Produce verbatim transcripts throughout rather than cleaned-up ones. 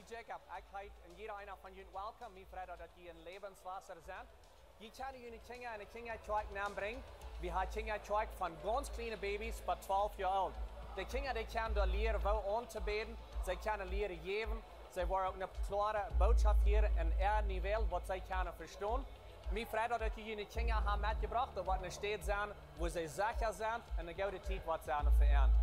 Jacob, ekj heet en jieda eena von junt welkom. Mie freit daut, daut jie en Läwenswota sent. Jie kjennen june Kjinja en de Kjinjakjoakj nenbrinjen. Wie haben Kjinjakjoakj von gaunz kjliene Babys bat twalf Joa oolt. De Kjinja, dee kjennen doa lieren, woo auntobäden. See kjennen lieren jäwen. See woaren uk eene kloare Botschaft hieren en äa Niveau, waut see kjennen vestonen. Mie freit daut, daut jie june Kjinja haben metjebrocht. Daut woat eene Städ sennen, wua see secha sent un eene goode Tiet woat sennen fa an.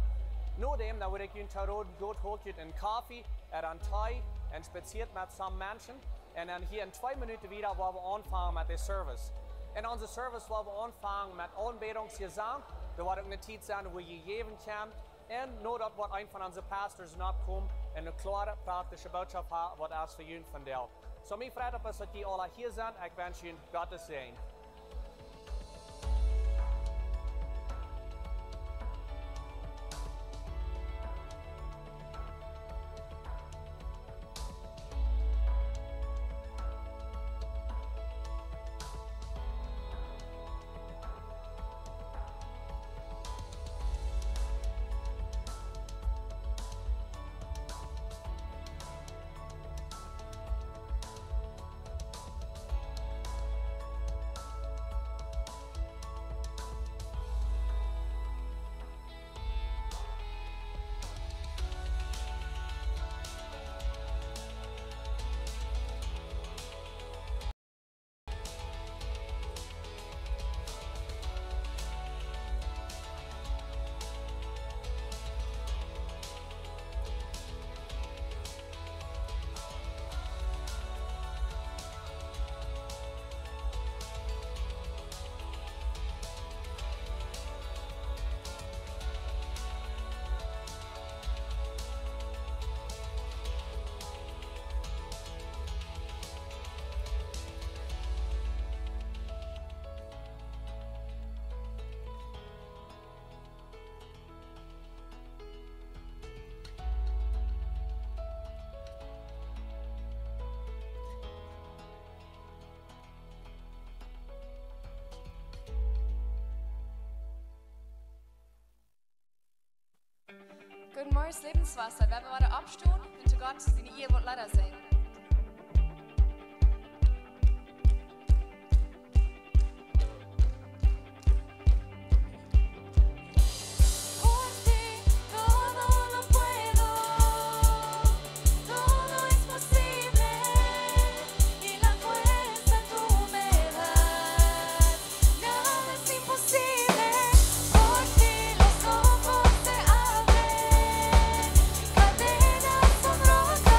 Nodäm, dan wudd ekj junt roden, jie holen junt een Koffe ooda een Tee un spazieet met some Menschen. Un dan hia en twee Minuten wada, woa wie aunfangen met de Service. En onse Service woa wie aunfangen met Aunbädungsjesank. Doa woat uk eene Tiet sennen, wua jie jäwen kjennen. Un nu daut woat een von onse Pastors nokomen un eene kloare, praktische Botschaft haben, waut es fa junt vondoag. Soo, mie freit daut, daut jie aula hia sent. Ekj wensch junt Gottes Säajen. Goodemorjes, Läwenswota. Wie woaren oppstonen un to Gott siene Ea woaren Leeda sinjen. Por ti todo lo puedo, todo es posible, y la fuerza tú me das. Nada es imposible, por ti los ojos se abren, cadenas son rotas.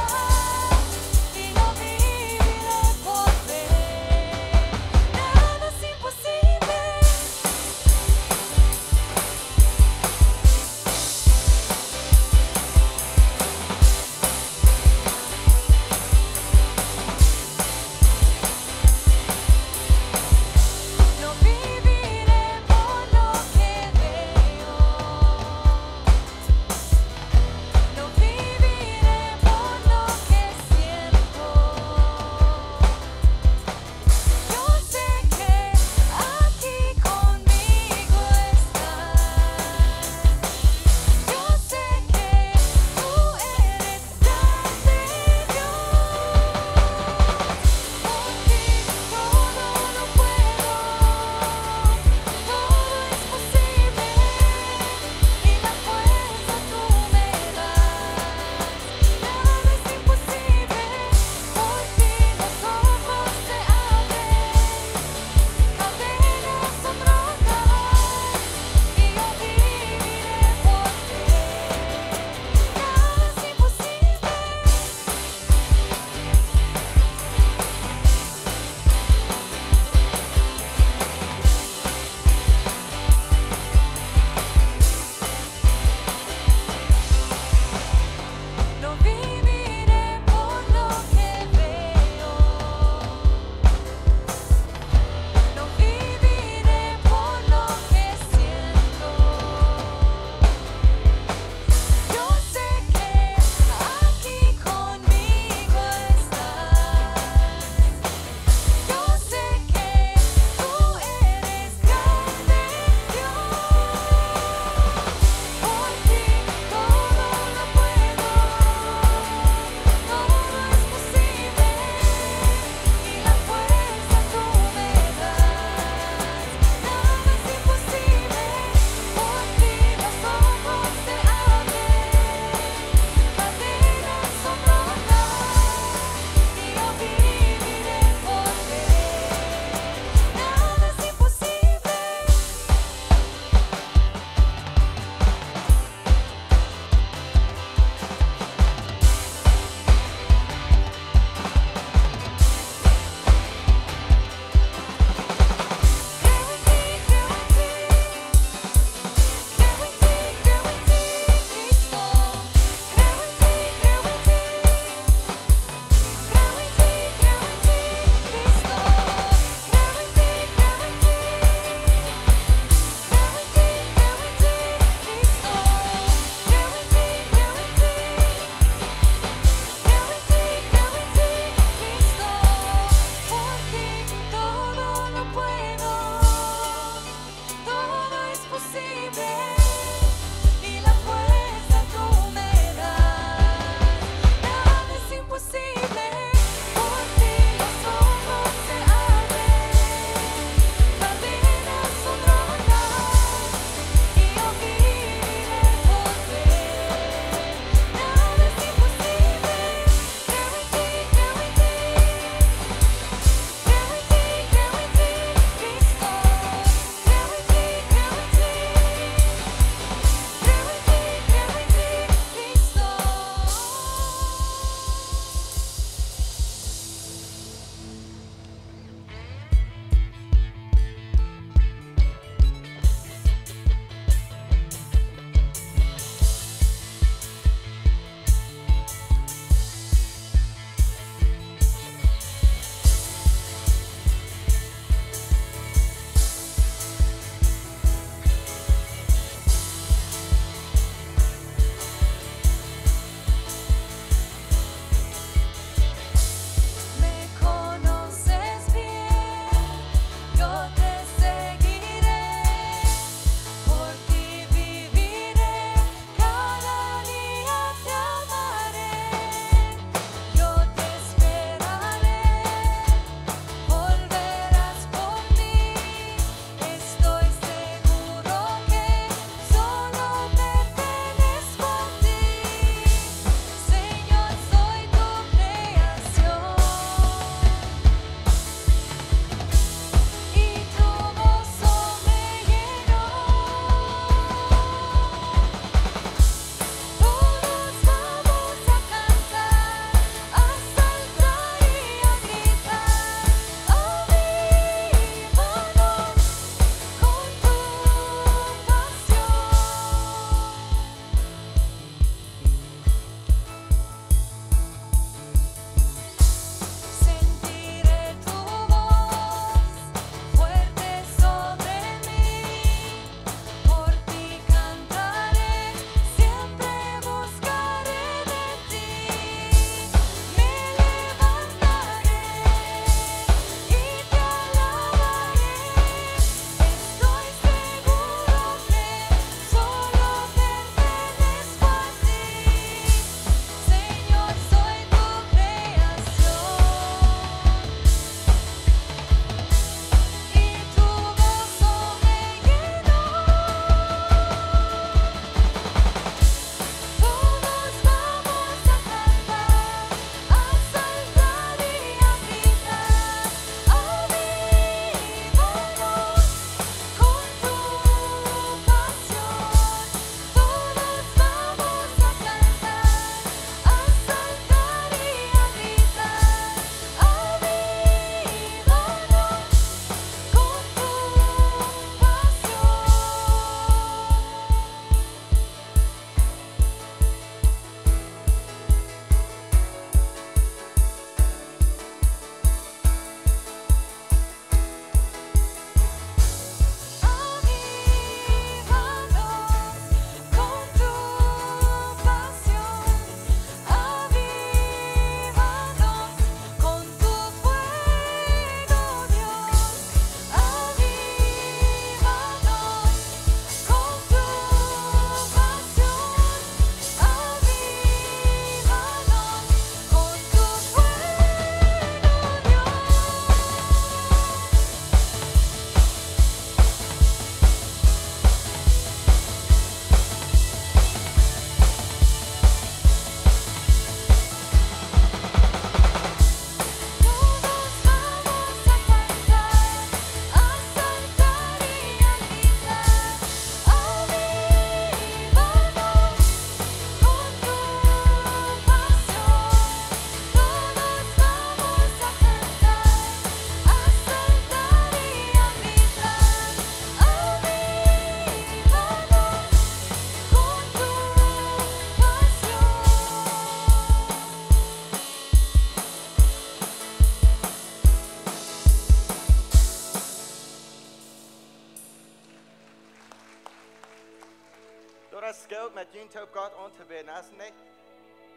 Es goot met junt toop Gott auntoobäden, es nich?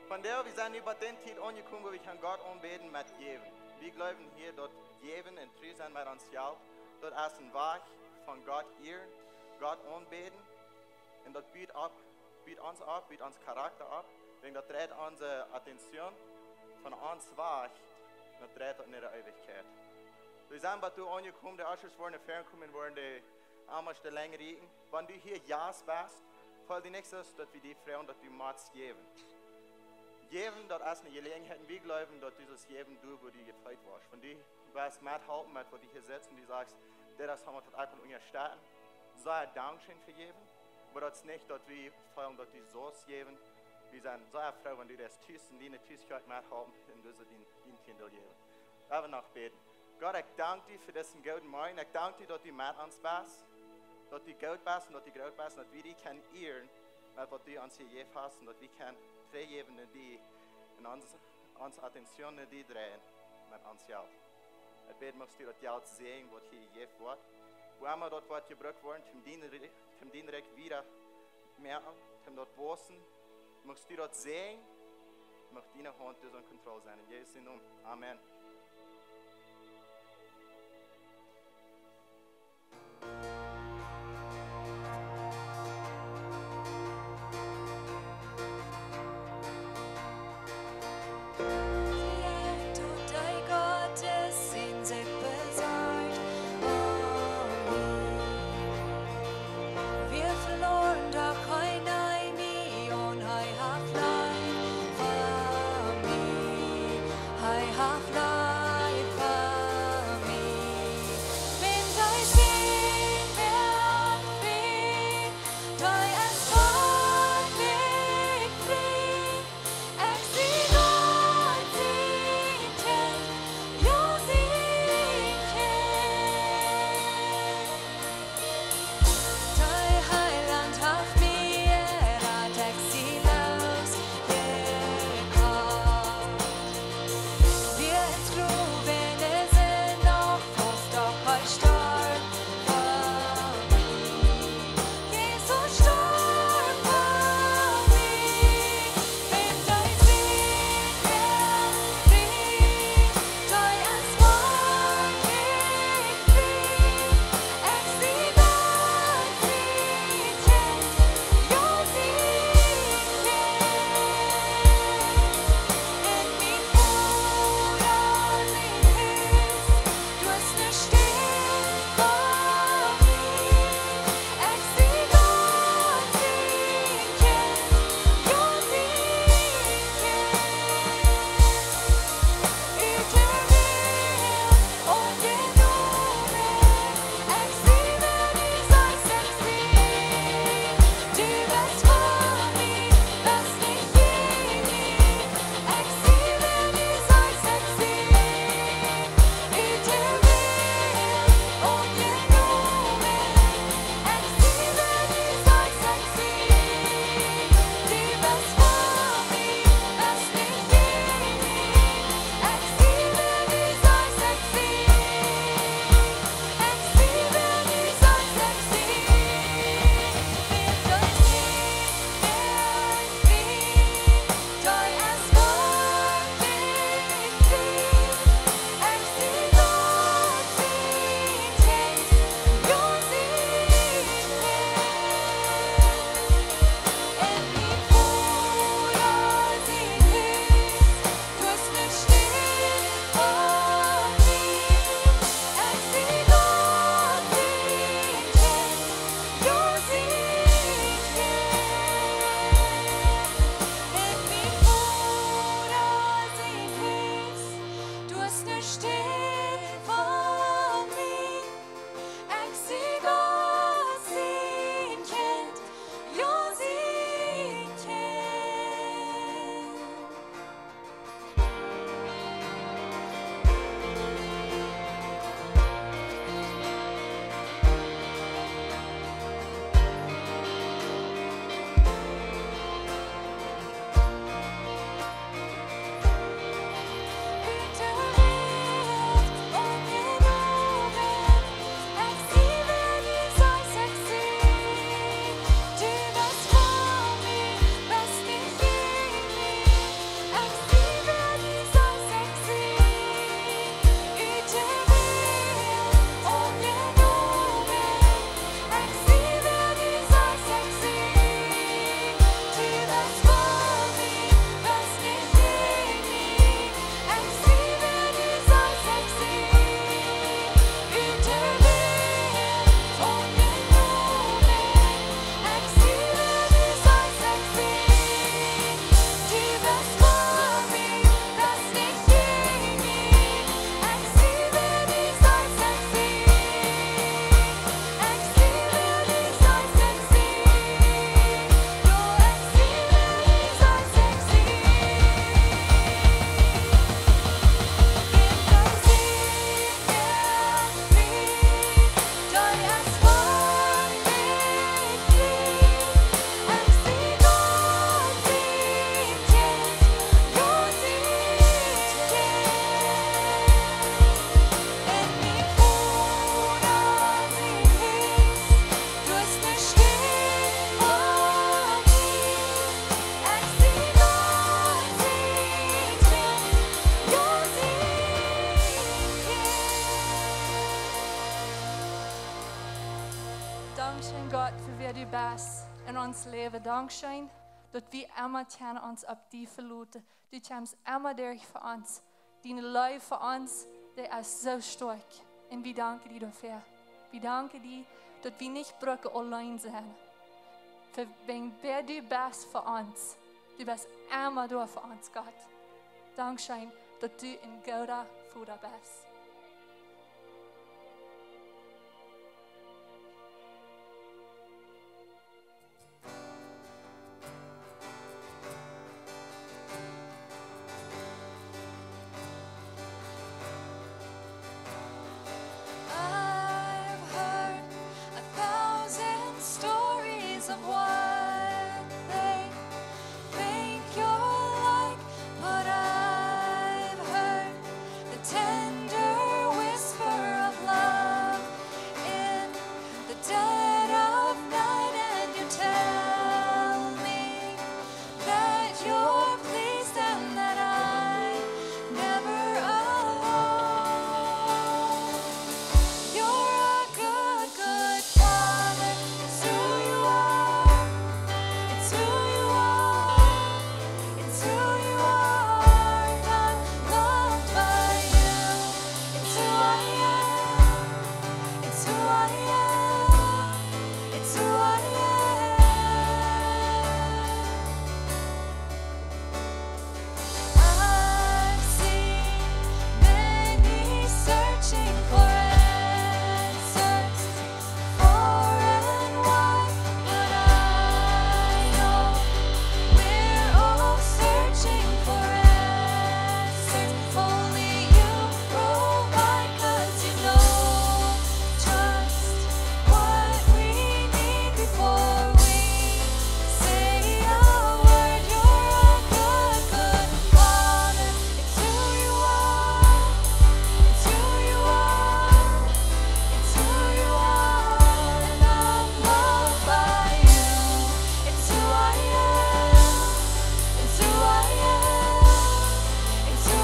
Vondoag, wie sent nu bie dee Tiet aunjekomen, wua wie kjennen Gott aunbäden met jäwen. Wie jleewen hia, daut jäwen un tru sennen met ons Jelt, daut es een Wajch von Gott ieren, Gott aunbäden. Un daut but opp, but ons opp, but ons Charakta opp. Wiels daut dreit onse Attention von ons wajch, daut dreit daut no de Eewichkjeit. Wie sent bie die aunjekomen, de Ushers woaren no väaren komen, woaren de Amas de Lenj rieekjen. Wan du hia Jast best, feel die nich soo, daut wie die froagen, daut du motst jäwen. Jäwen, daut es eene Jeläajenheit, un wie jleewen, daut du saust jäwen, du, wua du jefeet woascht. Wan du west methalpen met waut du hia sitst un du sajchst, dit es waut ekj well unjastetten, saj Dankscheen fa jäwen, oba daut es nich, daut wie feelen, daut du saust jäwen. Wie sent sea froo, wan du daut tust un diene Tus kjikjst methalpen un du saust dien, dien Tiendel jäwen. Lot ons noch bäden. Gott, ekj dank die fa disen gooden Morjen. Ekj dank die, daut du met ons best, daut du goot best un daut du groot best un daut wie die kjennen ieren met waut du ons jejäft hast un daut wie kjennen trigjjäwen no die un ons, ons Attention no die dreien met ons Jelt. Ekj bäd, muchst du daut Jelt säajnen, waut hia jejäft woat. Wua emma daut woat jebrukt woaren, toom dien Rikj, toom dien Rikj wieda moaken, toom daut wausen. Muchst du daut säajnen, mucht diene Haunt doa en Kontroll sennen. En Jesus sienen Nomen. Amen. Gott es in sich besorgt um mich. Wir verloren, doch kein Nein, und hei haft Leid für mich. Hei haft Leid. Dankscheen, Gott, fa wäa du best en ons Läwen. Dankscheen, daut wie emma kjennen ons opp die veloten. Du kjemst emma derch fa ons. Diene Leew fa ons, dee es soo stoakj. Un wie danken die doafäa. Wie danken die, daut wie nich brucken auleen sennen. Fa wäa du best fa ons. Du best emma doa fa ons, Gott. Dankscheen, daut du een gooda Voda best. I've heard a thousand stories of what they think you're like, but I've heard the tender whisper of love in the dead of night, and you tell me that you're pleased and that I'm never alone. You're a good, good Father. It's who you are. It's who you are. It's who you are. I'm loved by you. It's who I am. It's who I am. It's who I am. I've seen many searching for answers far and wide, but I know we're all searching for answers only you provide, 'cause you know just what we need before we say a word. You're a good, good Father. It's who you are. It's who you are. It's who you are. And I'm loved by you. It's who I am. It's who I am. It's who I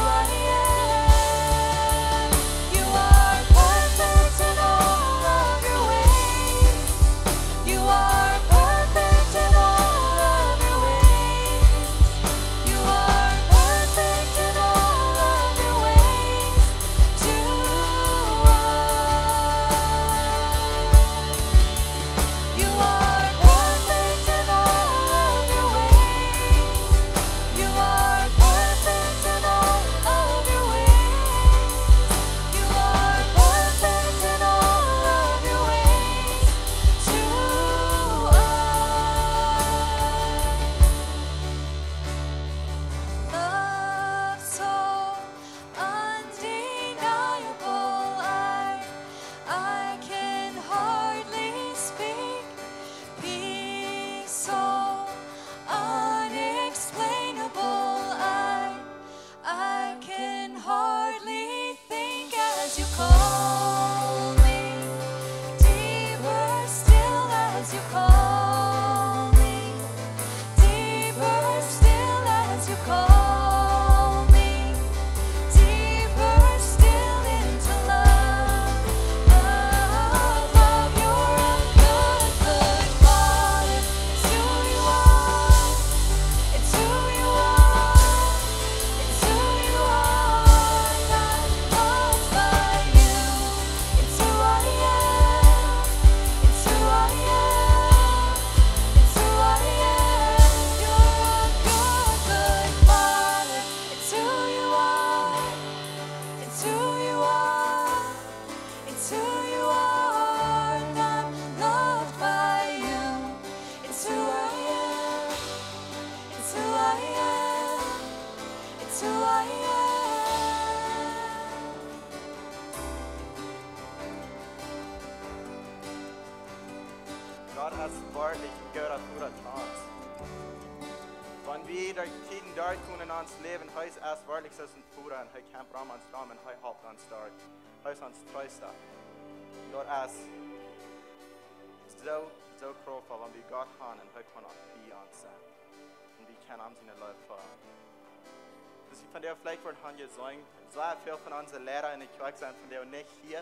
am. You are perfect in all of your ways. You are perfect in all of your ways. You are perfect in all of your ways to us. You are perfect in all of your ways. You are perfect in all of your ways. You are perfect in all of your ways to us. Love so undeniable, I, I can hardly speak. Peace so unexplainable, I, I can hardly think as you call me. Deeper still as you call me. Deeper still as you call me. Deeper still into love. Love, love, you're a good, good Father. It's who you are. It's who you are. It's who you are. I'm loved by you. It's who I am. It's who I am. It's who I am. You're a good, good Father. It's who you are. It's who you are. It's who you are. And I'm loved by you. It's who I am. It's who I am. It's who I am. Gott es werkjlich een gooda Voda to ons. Wan wie derch Tieden derchkomen en ons Läwen, hee es werkjlich soo aus een Voda un hee kjemt rom ons rom un hee halpt ons derch. Hee es ons Treesta. Daut es soo, soo kraftvoll, wan wie Gott haben un hee kaun uk bie ons sennen. Un wie kjennen am siene Leew feelen. Soo, vondoag veleicht woat hia jesunjen. Sea väl von onse Liera enne Kjoakj sent vondoag nich hia.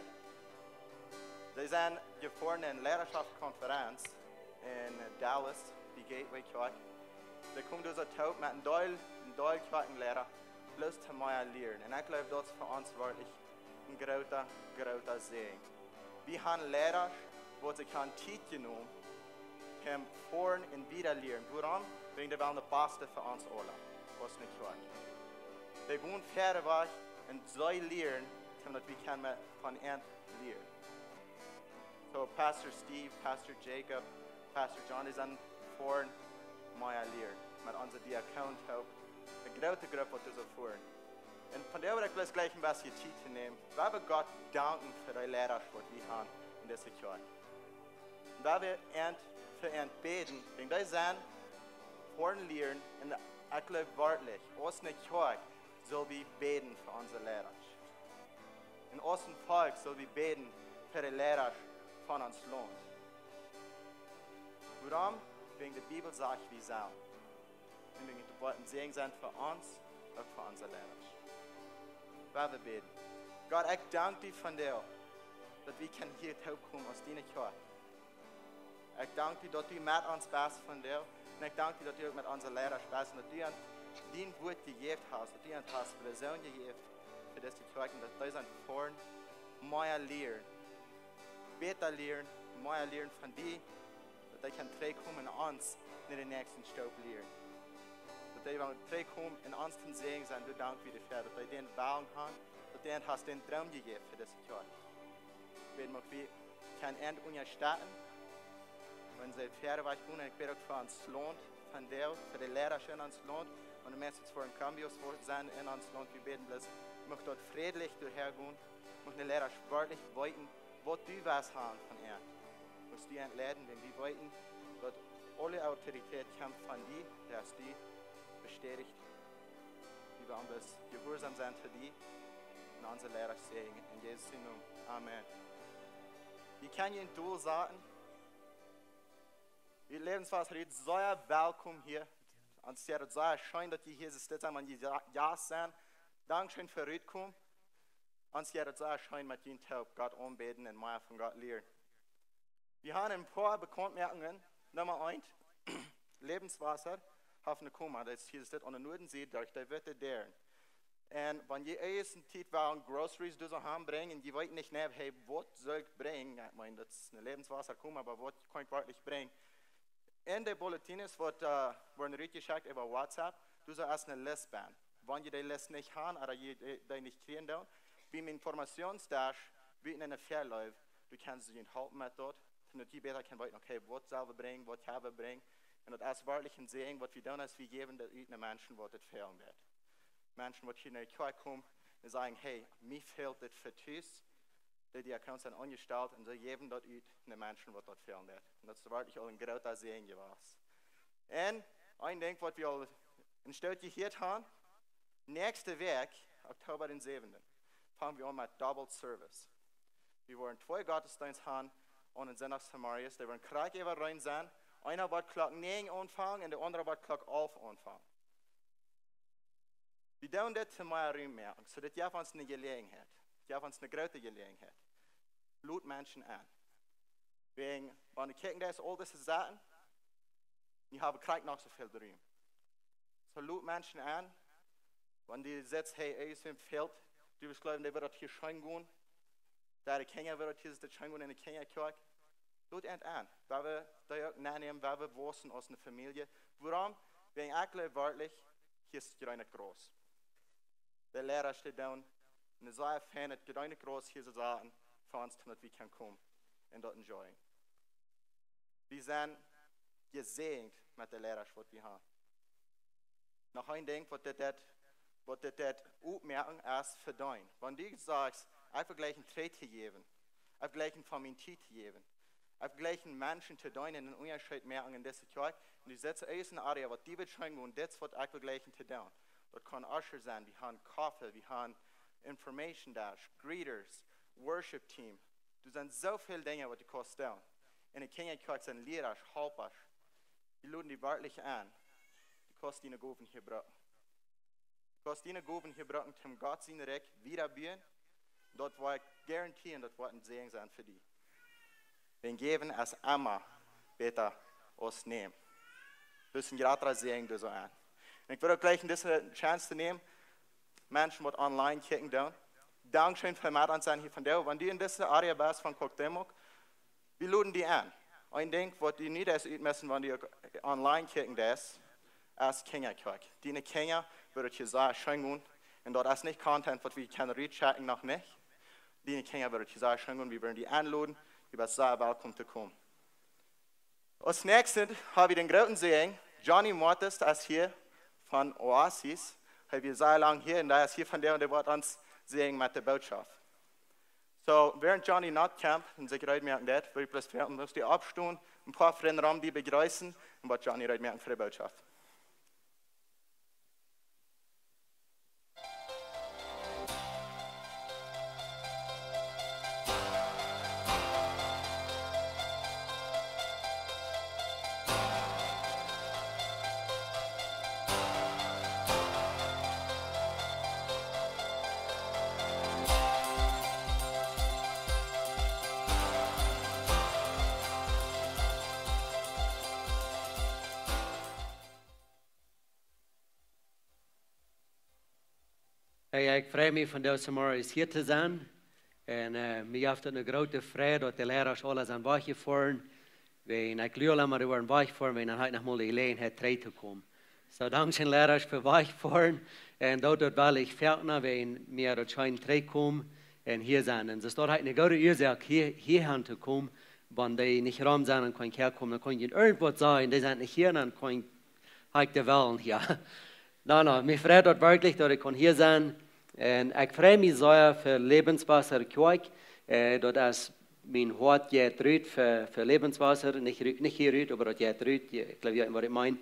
See Sent jefoaren en Leidaschaftskonferenz en Dallas, bie Gateway Kjoakj. Dee kjeemen doa soo toop met een Deel, een Deel Kjoakjenleida, bloos toom mea lieren. Un ekj jleew, daut es fa ons werkjlich een groota, groota Säajen. Wie haben Leida, waut sikj han Tiet jenomen, toom foaren un wieda lieren. Wuarom? Wäajen dee wellen daut baste fa ons aula, aus ne Kjoakj. Dee gonen wieda wajch un see lieren, toom daut wie kjennen von an lieren. Soo Pastor Steve, Pastor Jacob, Pastor John, dee sent foaren mea lieren. Met onse Diakonen toop, ne groote Grupp waut doa soo foaren. Un von doa wull ekj bloos jlikj een bät Tiet nämen, wua wie Gott danken fa dee Leida, waut wie haben en dise Kjoakj. Wua wie an, fa an bäden, wäajen dee sent foaren lieren un ekj jleew werkjlich, aus ne Kjoakj sell wie bäden fa onse Leida. Un aus een Volkj sell wie bäden fa de Leida von ons Launt. Wuarom? Wäajen de Bibel sajcht, wie sellen. Un wäajen daut woat een Säajen sennen fa ons, uk fa onse Leida. Wua wie bäden. Gott, ekj dank die von doa, daut wie kjennen hia toopkomen aus diene Kjoakj. Ekj dank die, daut du met ons best von doa. Un ekj dank die, daut du uk met onse Leida best un daut du an dien Wort jejäft hast, daut du an hast fa de Sän jejäft, fa dise Kjoakj, un daut dee sent foaren mea lieren, bäta lieren, mea lieren von die, daut dee kjennen trigjkomen un ons no de näakjste Stoop lieren. Daut dee wellen trigjkomen un ons een Säajen sennen, doa dank wie die fa, daut dee dän Wellen haben, daut du an hast dän Droom jejäft fa dise Kjoakj. Ekj bäd, mucht wie kjennen an unjastetten, wan see wieda wajch gonen. Ekj bäd uk fa ons Launt, von doa, fa de Leida en ons Launt, un de Menschen, waut en cambios woat sennen en ons Launt, wie bäden bloos, mucht daut frädlich doahan gonen, mucht de Leida werkjlich weeten, waut du west haben von an. Mucht du an leiden, wan wie weeten, daut aule Autoritäet kjemt von die, daut du bestätichst, wie wie bloos jehuarsom sent to die un onse Leida säajnen. En Jesus sienen Nomen. Amen. Wie kjennen hia een Doel saten. Wie Läwenswota, jie sent sea welkom hia. Ons jeit daut sea scheen, daut jie hia sent, dit sent, wan jie Ja, Jast sent. Dankscheen fa rutkomen. Ons jeit daut sea scheen, met junt toop Gott aunbäden un mea von Gott lieren. Wie haben een poa Bekauntmoakungen. Numma eent, Läwenswota haft een Koma. Daut es hia, dit aun de Nuadensied, derch de witte Däaren. Un wan jie ieescht een Tiet wellen groceries doa soo han brinjen, jie weeten nich, nä, hey, waut saul ekj brinjen? Jo, ekj meen, daut es een Läwenswota Koma, oba waut kaun ekj werkjlich brinjen? En de bulletines, waut, äh, woaren rutjeschekjt äwa WhatsApp, doa soo es eene List bie. Wan jie dee List nich han, ooda jie dee, dee nich kjrieen doonen, biem Informationsdesk, bie eene Verleih, du kaust an halpen met daut, daut jie bäta kjennen weeten, okay, waut sell wie brinjen, waut kjenn wie brinjen. Un daut es werkjlich een Säajen, waut wie doonen, es wie jäwen daut ut no Menschen, waut daut fälen deit. Menschen, waut hia no de Kjoakj komen un sajen, hey, mie fält dit fa tus. Dee Diakonen sent aunjestalt un see jäwen daut ut no Menschen, waut daut fälen deit. Un daut es werkjlich aul een groota Säajen jewast. Un een Dinkj, waut wie aul een Stootje jehieet haben, näakjste Wäakj, Oktoba dän säwenden, fangen wie aun met Double Service. Wie woaren twee Gottesdeenst haben aun dän Sindach Samarius. Dee woaren krakjt äwareen sennen. Eena woat Klock näajen aunfangen un de aundra woat Klock alf aunfangen. Wie doonen dit toom mea Rum moaken, soo daut jeft ons eene Jeläajenheit. Daut jeft ons eene groote Jeläajenheit. Lod Menschen en. Wäajen, wan de Kjoakj es aul dise Sachen, dee haben krakjt noch soo väl Rum. Soo lod Menschen en, wan du sitst, hey, irjentwäm fält, du woascht jleewen, dee wudd daut hia scheen gonen, dee Kjinja wudd daut hia scheen gonen en de Kjinjakjoakj, lod an en. Wua wie dee uk aunnämen, wua wie wausen aus eene Famielje. Wuarom? Wäajen ekj jleew werkjlich, hia es jreenet Graus. De Leida dee doonen een sea feinet jreenet Graus hia soo saten fa ons, daut wie kjennen komen un daut enjoyen. Wie sent jesäajent met de Leida, waut wie haben. Noch een Dinkj, waut dit, dit, waut dit, dit oppmoaken es, vedeenen. Wan du sajchst, ekj well jlikj een Trade jäwen, ekj well jlikj von miene Tiet jäwen, ekj well jlikj Menschen to deenen, een Unjascheet moaken en dise Kjoakj. Un du sitst ieescht en eene Area, waut die woat scheen gonen, dit es waut ekj well jlikj to doonen. Daut kaun Usher sennen, wie haben Koffie, wie haben Information Desk, Greeters, Worship Team. Doa sent soo väl Dinja, waut du kaust doonen. En de Kjinjakjoakj sent Liera, Halpa. Wie loden die werkjlich en. Du kaust diene Gowen hia brucken. Du kaust diene Gowen hia brucken, om Gott sien Rikj wieda buen. Daut woat, ekj garantieren, daut woat een Säajen sennen fa die. Wäajen jäwen es emma bäta aus nämen. Daut es een jratra Säajen doa soo aun. Un ekj well uk jlikj dise Chance nämen, Menschen waut online kjikjen doonen. Dankscheen fa met ons sennen hia vondoag. Wan du en dise Area best von Cuauhtémoc, wie loden die aun. Een Dinkj waut du nich deist utmiessen, wan du uk online kjikjen deist, es Kjinjakjoakj. Diene Kjinja wudden daut hia sea scheen gonen. Un daut es nich Content waut wie kjennen rutschekjen, noch nich. Diene Kjinja wudden daut hia sea scheen gonen. Wie wellen die aunloden. Du best sea welkom to komen. Aus näakjstet hab wie dän grooten Säajen, Johnny Mortis es hia von Oasis. Hee wia sea lang hia un hee es hia vondoag un hee woat ons säajnen met de Bootschoft. So, wäarent Johnny no kjemt un sikj reed moaken deit, well ekj bloos froagen, motst du oppstonen, een poa Frind rom die bejreessen un woat Johnny reed moaken fa de Bootschoft. Hey, ekj frei mie vondoag zemorjes hia to sennen. Un, äh, mie jeft daut eene groote Freid daut de Learasch aule sent wajchjefoaren. Wäajen ekj lua emma, dee wieren wajchjefoaren, wäajen dan haud ekj noch mol de Jeläajenheit trigj to komen. So, dankscheen Learasch fa wajchfoaren. Un daut, daut well ekj foaken, wäajen mie daut scheen trigj komen un hia sennen. Un soo daut haud ekj eene goode Uasoak hia, hia han to komen, wan dee nich rom sent, dan kunn ekj häakomen, dan kunn ekj irjentwaut sajen, dee sent nich hia, dan kunn ekj haud ekj de Wellen hia. No, no, mie freit daut werkjlich daut ekj kunn hia sennen. Un ekj frei mie sea fa Lebenswasser Kjoakj. Äh, daut es, mien Hoat jeit rut fa, fa Lebenswasser, nich ru-, nich hia rut, oba daut jeit rut, jie, ekj jleew, jie weeten waut ekj meen.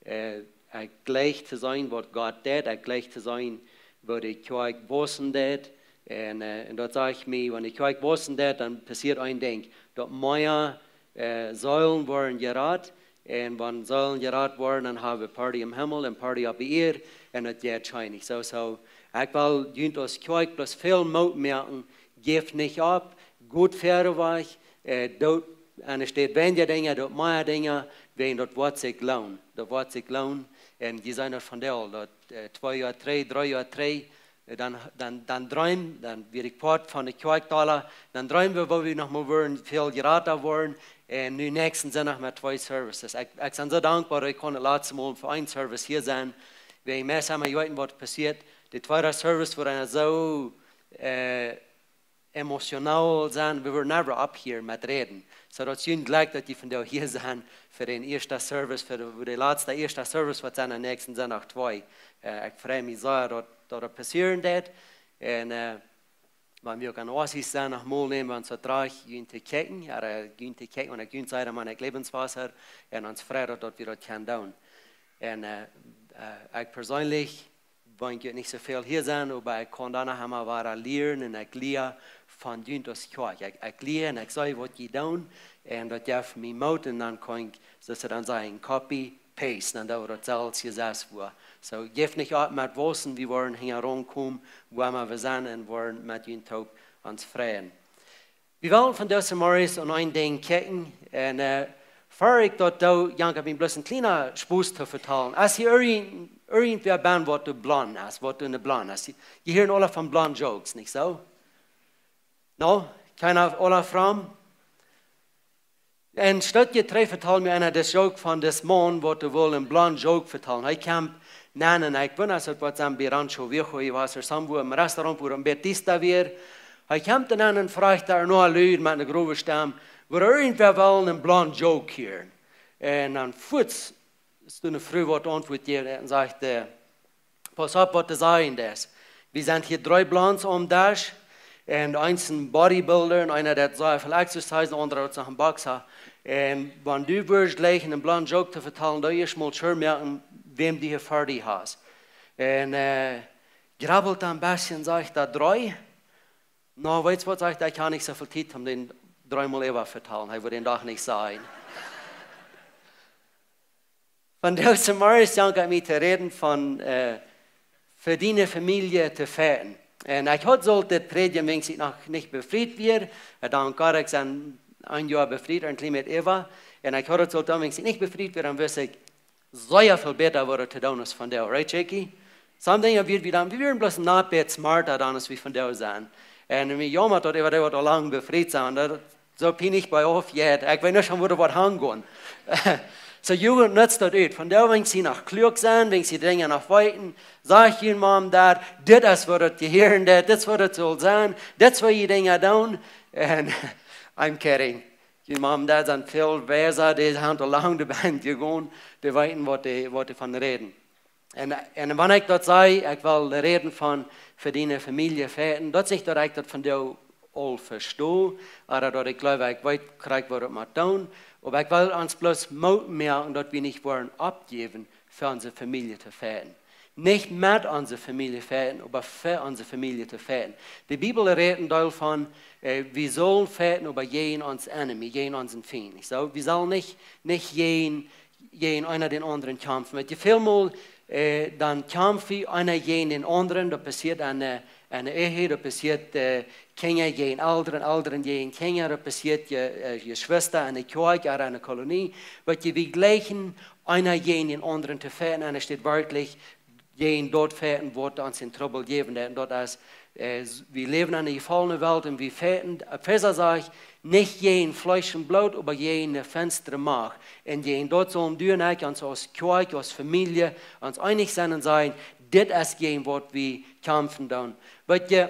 Äh, ekj jleich to seenen waut Gott deit, ekj jleich to seenen woo de Kjoakj wausen deit. Un, äh, un daut saj ekj mie, wan de Kjoakj wausen deit, dan passieet een Dinkj. Daut mea, äh, Seelen woaren jerat, un wan Seelen jerat woaren, dan hab wie Party em Himmel un Party opp de Ieed, un daut jeit scheen. So, so, ekj well junt aus Kjoakj bloos väl Moot moaken, jäft nich opp, got wieda wajch, äh, doot, enne Städ weinja Dinja, doot mea Dinja, wäajen daut woat sikj loonen. Daut woat sikj loonen. Un jie seenen daut vondoag, daut, äh, twee Joa trigj, dree Joa trigj, äh, dan, dan, dan dreemden, dan wia ekj Poat von de Kjoakj doa, dan dreemden wie, woo wie noch mol wudden väl jrata woaren. Un nu näakjsten Sindach met twee Services. Ekj, ekj sie soo dankboa, ekj kunn daut latste Mol fa een Service hia sennen. Wäajen mie es emma, jie weeten waut passieet. De tweede Service wort eena soo, äh, emotional sennen, we were never up here met räden. So daut es een Jlekj daut jie vondoag hia sent fa dän ieeschten Service, fa de, fa de latste ieeschte Service waut sent aum näakjsten Sindach twee. Äh, ekj frei mie sea daut, daut daut passieren deit. Un, äh, wan wie uk aun Oasis sent, noch mol nämen wie ons daut rajcht, junt to kjikjen, jo, äh, junt to kjikjen, wan ekj junt saj, dan meen ekj Lebenswasser, un ons freit daut, daut wie daut kjennen doonen. Un, äh, äh, ekj perseenlich, wan ekj nich soo väl hia sie, oba ekj kaun doano emma wada lieren un ekj lia von junt aus Kjoakj. Ekj, ekj lia un ekj see waut jie doonen. Un daut jeft mie Moot un dan kaun ekj, soo aus see dan sajen, copy, paste, dan doo wie daut selfst hia selfst wua. So, jäft nich opp met wausen, wie woaren hinjaraun komen, wua emma wie sent un woaren met junt toop ons freien. Wie wellen vondoag zemorjes aun een Dinkj kjikjen. Un, äh, ver ekj daut doo, Jank, ekj hab mie bloos een kjlienen Spos to vetalen. Aus hia irjent, irjentwäa bie waut doa blond es, waut doa blond es. Jie, jie hieren aule von blond jokes, nich soo? No? Kjeena aule fromm? Un Stootje trigj vetald mie eena dis joke von dis Maun, waut doa wull een blond joke vetalen. Hee kjemt nenn un ekj wunda aus daut waut sien bie Rancho Viejo wia, ooda somewhere em Restaurant, wua een bät diesta wia. Hee kjemt dan nenn un fruacht doa no Lud met eene growe Stemm, wudd irjentwäa wellen een blond joke hieren. Un dan fuats es doa eene Fru waut auntwuat jeft un sajcht, äh, Pauss opp waut du sajen deist. Wie sent hia dree Blonds aum Desch. Un eena es een Bodybuilder un eena deit sea väl Exercise un de aundra es noch een Boxer. Un wan du wurscht jlikjen een blond joke to vetalen, dan ieescht mol sure moaken, wäm du hia ver die hast. Un, äh, grabbelt dan een bät un sajcht: "Daut dree?" "No, weetst waut," sajcht hee, "ekj hab nich soo väl Tiet om dän dreemol äwa vetalen. Hee wudd dän Dach nich sajen." Vondoag zemorjes, Jank, ekj mie to räden von, äh, fa diene Famielje to fighten. Un ekj haud sult dit prädjen, wan ekj noch nich befriet wia. Äh, dank Gott, ekj sie een Joa befriet, een kjlien bät äwa. Un ekj haud daut soo, dan, wan ekj nich befriet wia, dan wist ekj sea väl bäta waut to doonen es vondoag. Right, Jakey? Some Dinja wia wie dan, wie wieren bloos een bät smarta dan aus wie vondoag sent. Un mie jaumat daut äwa dee waut aul lang befriet sent. Daut soo pien ekj bie auf jet. Ekj weet nich, wua daut woat hangonen. Soo, Jugend, nutzt daut ut. Vondoag, wan jie noch kluak sent, wan jie Dinja noch weeten, sajcht june Mom, Dad, dit es waut et jehieren deit, dit es waut et saul sennen, dit es waut jie Dinja doonen. Un, I'm kidding. June Mom, Dad sent väl wiesa, dee sent aul lang doabie jegonen, dee weeten waut dee, waut dee von räden. Un, un wan ekj daut saj, ekj well räden von fa diene Famielje fechten, daut es nich daut ekj daut vondoag aul vesto, ooda daut ekj jleew, ekj weet krakjt waut ekj mott doonen, oba ekj well ons bloos Moot moaken daut wie nich woaren oppjäwen fa onse Famielje to fechten. Nich met onse Famielje fechten, oba fa onse Famielje to fechten. De Bibel rät een Deel von, äh, wie sellen fechten, oba jäajen ons enemy, jäajen onsen Fient. Nich soo? Wie sellen nich, nich jäajen, jäajen eena dän aundren kjamfen. Weet jie, väl mol, äh, dan kjamf wie eena jäajen dän aundren, daut passieet aun, äh, aun de Ehe, daut passieet, äh, Kjinja jäajen Elren, Elren jäajen Kjinja, daut passieet je, äh, Jeschwista aun de Kjoakj, ooda aun de Kolonie. Weet jie, wie jlikjen eena jäajen dän aundren to fechten, un et steit werkjlich jäajen daut fechten, waut ons en Trubbel jäwen deit. Un daut es, äh, wie läwen en eene jefollne Welt un wie fechten, Efeesa sajcht, nich jäajen Fleesch un Bloot, oba jäajen de finstre Macht. Un jäajen daut sellen du un ekj ons aus Kjoakj, aus Famielje, ons eenich sennen un sajen, dit es jäajen waut wie kjamfen doonen. Weet jie,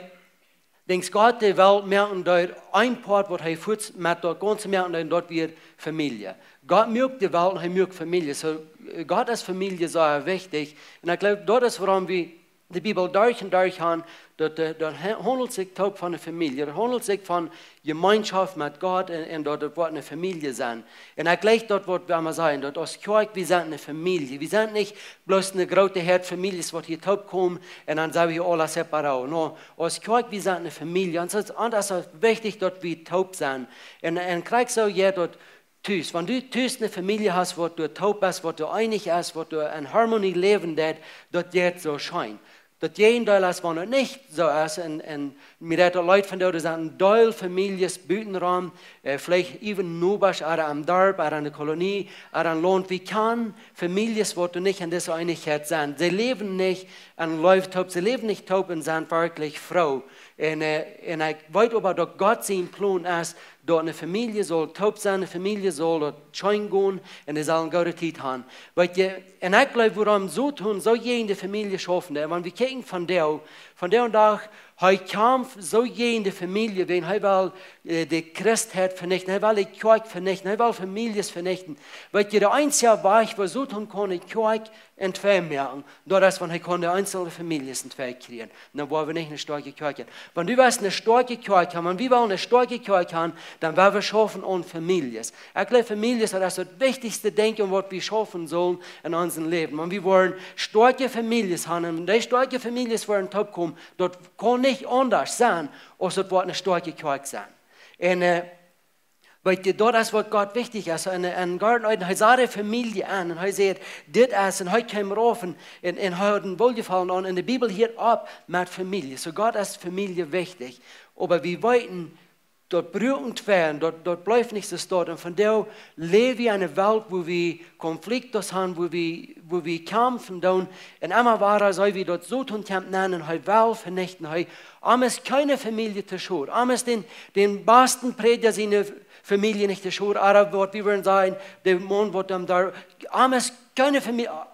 denkjst Gott de Welt moaken deed, een Poat waut hee fuaz met daut gaunze moaken deed, daut wia Famielje. Gott muak de Welt un hee muak Famielje. Soo, äh, Gott es Famielje sea wichtich. Un ekj jleew, daut es wuarom wie de Bibel derch un derch haben, daut, äh, daut ha-, haundelt sikj toop von eene Famielje. Daut haundelt sikj von Jemeenschoft met Gott un, un daut et woat eene Famielje sennen. Un ekj jlikj daut waut wie emma sajen, daut aus Kjoakj, wie sent eene Famielje. Wie sent nich bloos eene groote Häad Famieljes waut hia toop komen un dan sent wie aula separado. No, aus Kjoakj, wie sent eene Famielje. Un daut es, un daut es wichtich daut wie toop sent. Un, un krakjt soo jeit daut tus. Wan du tus eene Famielje hast, waut du toop best, waut du eenich es, waut du en Harmonie läwen deit, daut jeit soo scheen. Daut Jäajendeel es, wan et nich soo es, un, un mie deit daut leet von dee, doa sent een Deel Famieljes butenrom, äh, veleicht even Nobasch, ooda aum Darp, ooda en de Kolonie, ooda em Launt. Wie kjanen Famieljes, waut doa nich en dise Eenichkjeit sent. See läwen nich en Leew toop, see läwen nich toop un sent werkjlich froo. Un, äh, un ekj weet oba daut Gott sien Plon es, daut eene Famielje saul toop sennen, eene Famielje saul daut scheen gonen un dee sellen eene goode Tiet haben. Weet jie, un ekj jleew, wuarom Soton soo jäajen de Famielje schaufen deit, wan wie kjikjen vondoag, vondoag dän Dach, hee kjamft soo jäajen de Famielje, wiels hee well, äh, de Christheit venichten, hee well de Kjoakj venichten, hee well Famieljes venichten. Weet jie, de eensje Wajch, woo Soton kunn de Kjoakj entwee moaken, daut es, wan hee kunn de eenzelne Famieljes entwee kjrieen. Dan woa wie nich eene stoakje Kjoakj haben. Wan du west eene stoakje Kjoakj haben, wan wie wellen eene stoakje Kjoakj haben, dan woa wie schaufen aun Famieljes. Ekj jleew, Famieljes, daut es daut wichtichste Dinkj, aun waut wie schaufen sellen en onsen Läwen. Wan wie woaren stoakje Famieljes haben, un dee stoakje Famieljes woaren toopkomen, daut kaun nich aundasch sennen, aus daut woat eene stoakje Kjoakj sennen. Un, äh, weet jie, daut es waut Gott wichtich es. En, en Garten Eden, hee sach de Famielje aun un hee säd, dit es, un hee kjeem rauf un, un, un hee haud een Wohlgefallen aun. Un de Bibel hieet opp met Famielje. Soo Gott es Famielje wichtich. Oba wie weeten, daut brukt twee, daut, daut blift nich soo stoakj. Un vondoag läw wie en eene Welt, wua wie Konflikte haben, wua wie, wua wie kjamfen doonen. Un emma wada saj wie daut Soton kjemt nenn un hee well venichten. Hee, am es kjeene Famielje to schod. Am es dän, dän basten Prädja siene Famielje nich to schod. Ooda waut wie wudden sajen, de Maun waut am doa, am es kjeene Famielje,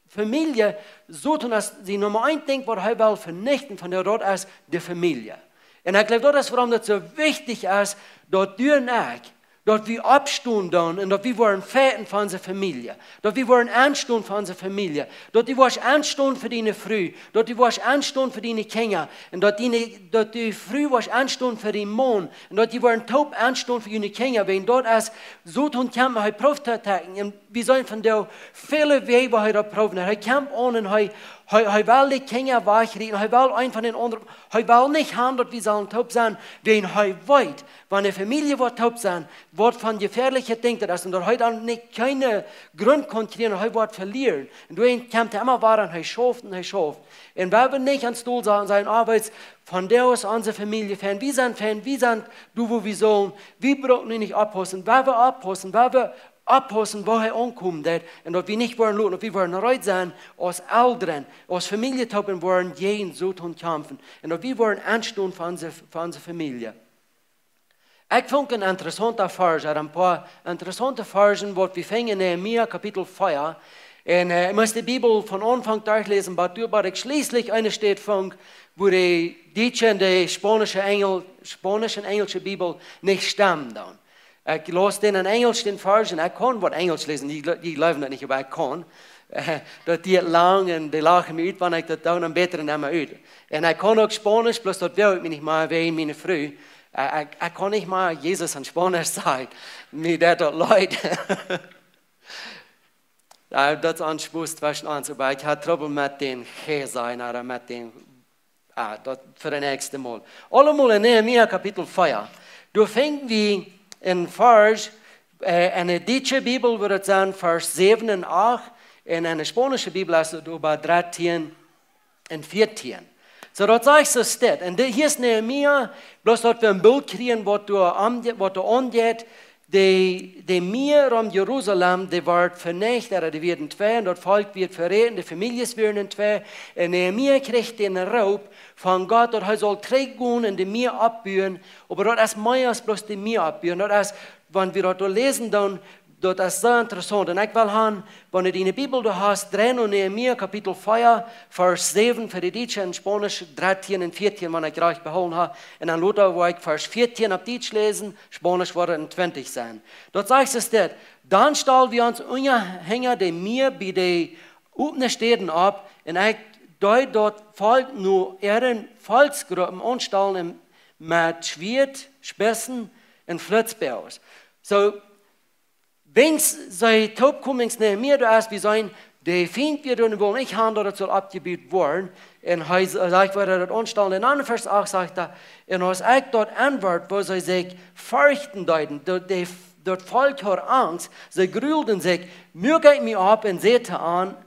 Famielje, Soton es de Numma eent Dinkj waut hee well venichten von de Welt es de Famielje. Un ekj jleew, daut es wuarom daut soo wichtich es, daut du un ekj, daut wie oppstonen doonen un daut wie woaren fechten fa onse Famielje. Daut wie woaren enstonen fa onse Famielje. Daut du woascht enstonen fa diene Fru. Daut du woascht enstonen fa diene Kjinja. Un daut diene, daut de Fru woascht enstonen fa dän Maun. Un daut dee woaren toop enstonen fa june Kjinja. Wiels daut es, Soton kjemt, hee prooft to attacken. Un wie seenen vondoag väle Wäaj, woo hee daut prooft. Hee kjemt aun un hee, Hee, hee well de Kjinja wajchrieten, hee well een von dän aundren, hee well nich haben, daut wie sellen toop sennen, wäajen hee weet, wan de Famielje woat toop sennen, waut fa een jefäadlichet Dinkj daut es, un daut hee dan nich kjeene Grunt kaun kjrieen, hee woat velieren. Un doawäajen kjemt hee emma wada un hee schauft un hee schauft. Un wie haben nich aun Stool sajen, sajen, ah, weetst, vondoag es onse Famielje fein, wie sent fein, wie sent doa, wua wie sellen, wie brucken nu nich oppaussen, wie woaren oppaussen, wie woaren oppaussen, wua hee aunkomen deit, un daut wie nich woaren loten, daut wie woaren reed sennen aus Elren, aus Famielje toop un woaren jäajen Soton kjamfen, un daut wie woaren enstonen fa onse, fa onse Famielje. Ekj funk een interessaunta Varsch, een poa interessaunte Varschen, waut wie finjen en Nehemia Kapitel vea. Un, äh, ekj must de Bibel von Aunfank derchläsen, bat doa, bat ekj schlieslich eene Städ funk, wua de dietsche un de spaunische Enjel-, spaunische un enjelsche Bibel nich stemmen dan. Ekj laus dän en Enjelsch, dän Varsch, un ekj kaun waut Enjelsch läsen, dee jle-, dee jleewen daut nich, oba ekj kaun. Äh, daut diat lang un dee lachen mie ut, wan ekj daut doo, dan bäta dan emma ut. Un ekj kaun uk Spaunisch, bloos daut well ekj mie nich mea wäajen miene Fru. Äh, ekj, ekj kaun nich mea Jesus en Spaunisch sajen. Mie deit daut leet. Jo, daut es een Spos tweschen ons, oba ekj hab Trubbel met dän G sajen, ooda met dän Ah, daut fa daut näakjste Mol. Aulemol en Nehemia Kapitel vea. Doa finj wie een Varsch, äh, en de dietsche Bibel wudd daut sennen Varsch säwen un acht, un en de spaunische Bibel es daut äwa dartieen un vieetieen. Soo, daut sajcht soo dit. Un dit hia es Nehemia, bloos daut wie een Bilt kjrieen, waut doa aun-, waut doa aunjeit, de, de Mia rom Jerusalem, dee wort venicht, ooda dee wort enn twee, un daut Volkj wort veräten, de Famieljes wieren enn twee. Un Nehemia kjrieech dän Roop von Gott, daut hee sull trigjgonen un de Mia oppbuen. Oba daut es mea aus bloos de Mia oppbuen. Daut es, wan wie daut doa läsen, dan, daut es soo interessaunt. Un ekj well han, wan du diene Bibel doa hast, drei no Nehemia Kapitel vea, Varsch säwen fa de dietsche un Spaunisch dartieen un vieetieen, wan ekj rajcht behoolen hab. Un dan lota woa ekj Varsch vieetieen opp Dietsch läsen, Spaunisch woat daut twintich sennen. Daut sajcht soo dit: Dan stald wie ons unja hinja de Mia bie de opne Städen opp, un ekj deed daut Volkj no äare Volkjsgruppen aunstalen met Schwieet, Spiessen un Flitzboages. Soo, wan see toopkomen, wan Nehemia doa es, wie seenen, de Fient wia doa un wull nich han, daut et sull oppjebut woaren. Un hee s-, sajcht, woo hee daut aunstald. Un dan Varsch acht sajcht hee: Un aus ekj daut enwort, woo see sikj ferchten deeden, daut, de, daut Volkj haud Angst, see grulden sikj, muak ekj mie opp un säd to an,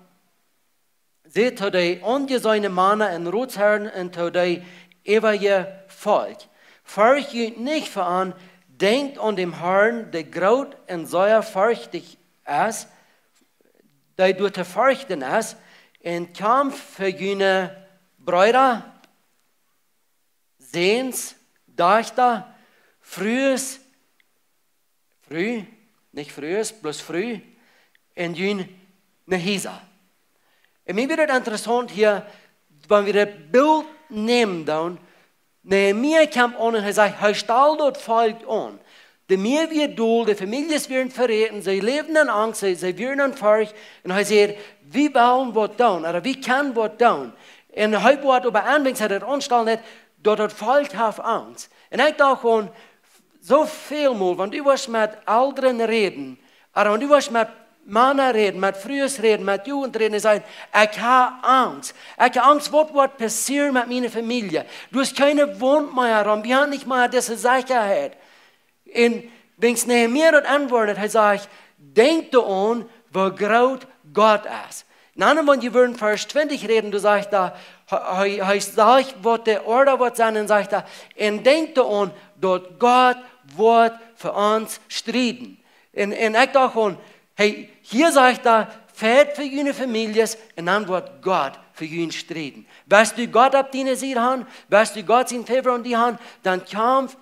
säd to de aunjeseene Mana un Rotsherren un to daut äwaje Volkj: Fercht junt nich ver an, denkjt aun däm Herrn, dee groot un sea ferchtich es, dee doa to ferchten es, un kjamft fa june Breeda, Säns, Dajchta, Frues, Fru, nich Frues, bloos Fru, un june Hiesa. Un mie wia daut interessaunt hia, wan wie daut Bilt nämen dan, Nehemia kjeem aun un hee sajcht, hee stald daut Volkj aun. De Mia wia dol, de Famieljes wieren veräten, see läwden enn Angst, see, see wieren enn Forcht. Un hee säd, wie wellen waut doonen, ooda wie kjennen waut doonen. Un hee woat oba aunfangen, hee daut aunstalen haud, daut daut Volkj haft Angst. Un ekj docht gewoon, soo väl mol, wan du woascht met Elren räden, ooda wan du woascht met Mana räden, met Frues räden, met Jugent räden, un sajen, ekj hab Angst. Ekj hab Angst, waut woat passieren met miene Famielje? Du hast kjeene Waunt mea rom, wie haben nich mea dise Sechaheit. Un wan Nehemia daut enwort, hee sajcht, denkjt doaraun, woo groot Gott es. Un dan, wan jie wudden Varsch twintich räden, dan sajcht hee, hee, hee, hee sajcht, waut de Orde woat sennen, un sajcht hee, un denkjt doaraun, daut Gott woat fa ons strieden. Un, un ekj docht gewoon, hey, hia sajcht hee, fajcht fa june Famieljes, un dan woat Gott fa junt strieden. Woascht du Gott opp diene Sied han, woascht du Gott sien Favor aun die han, dan kjamf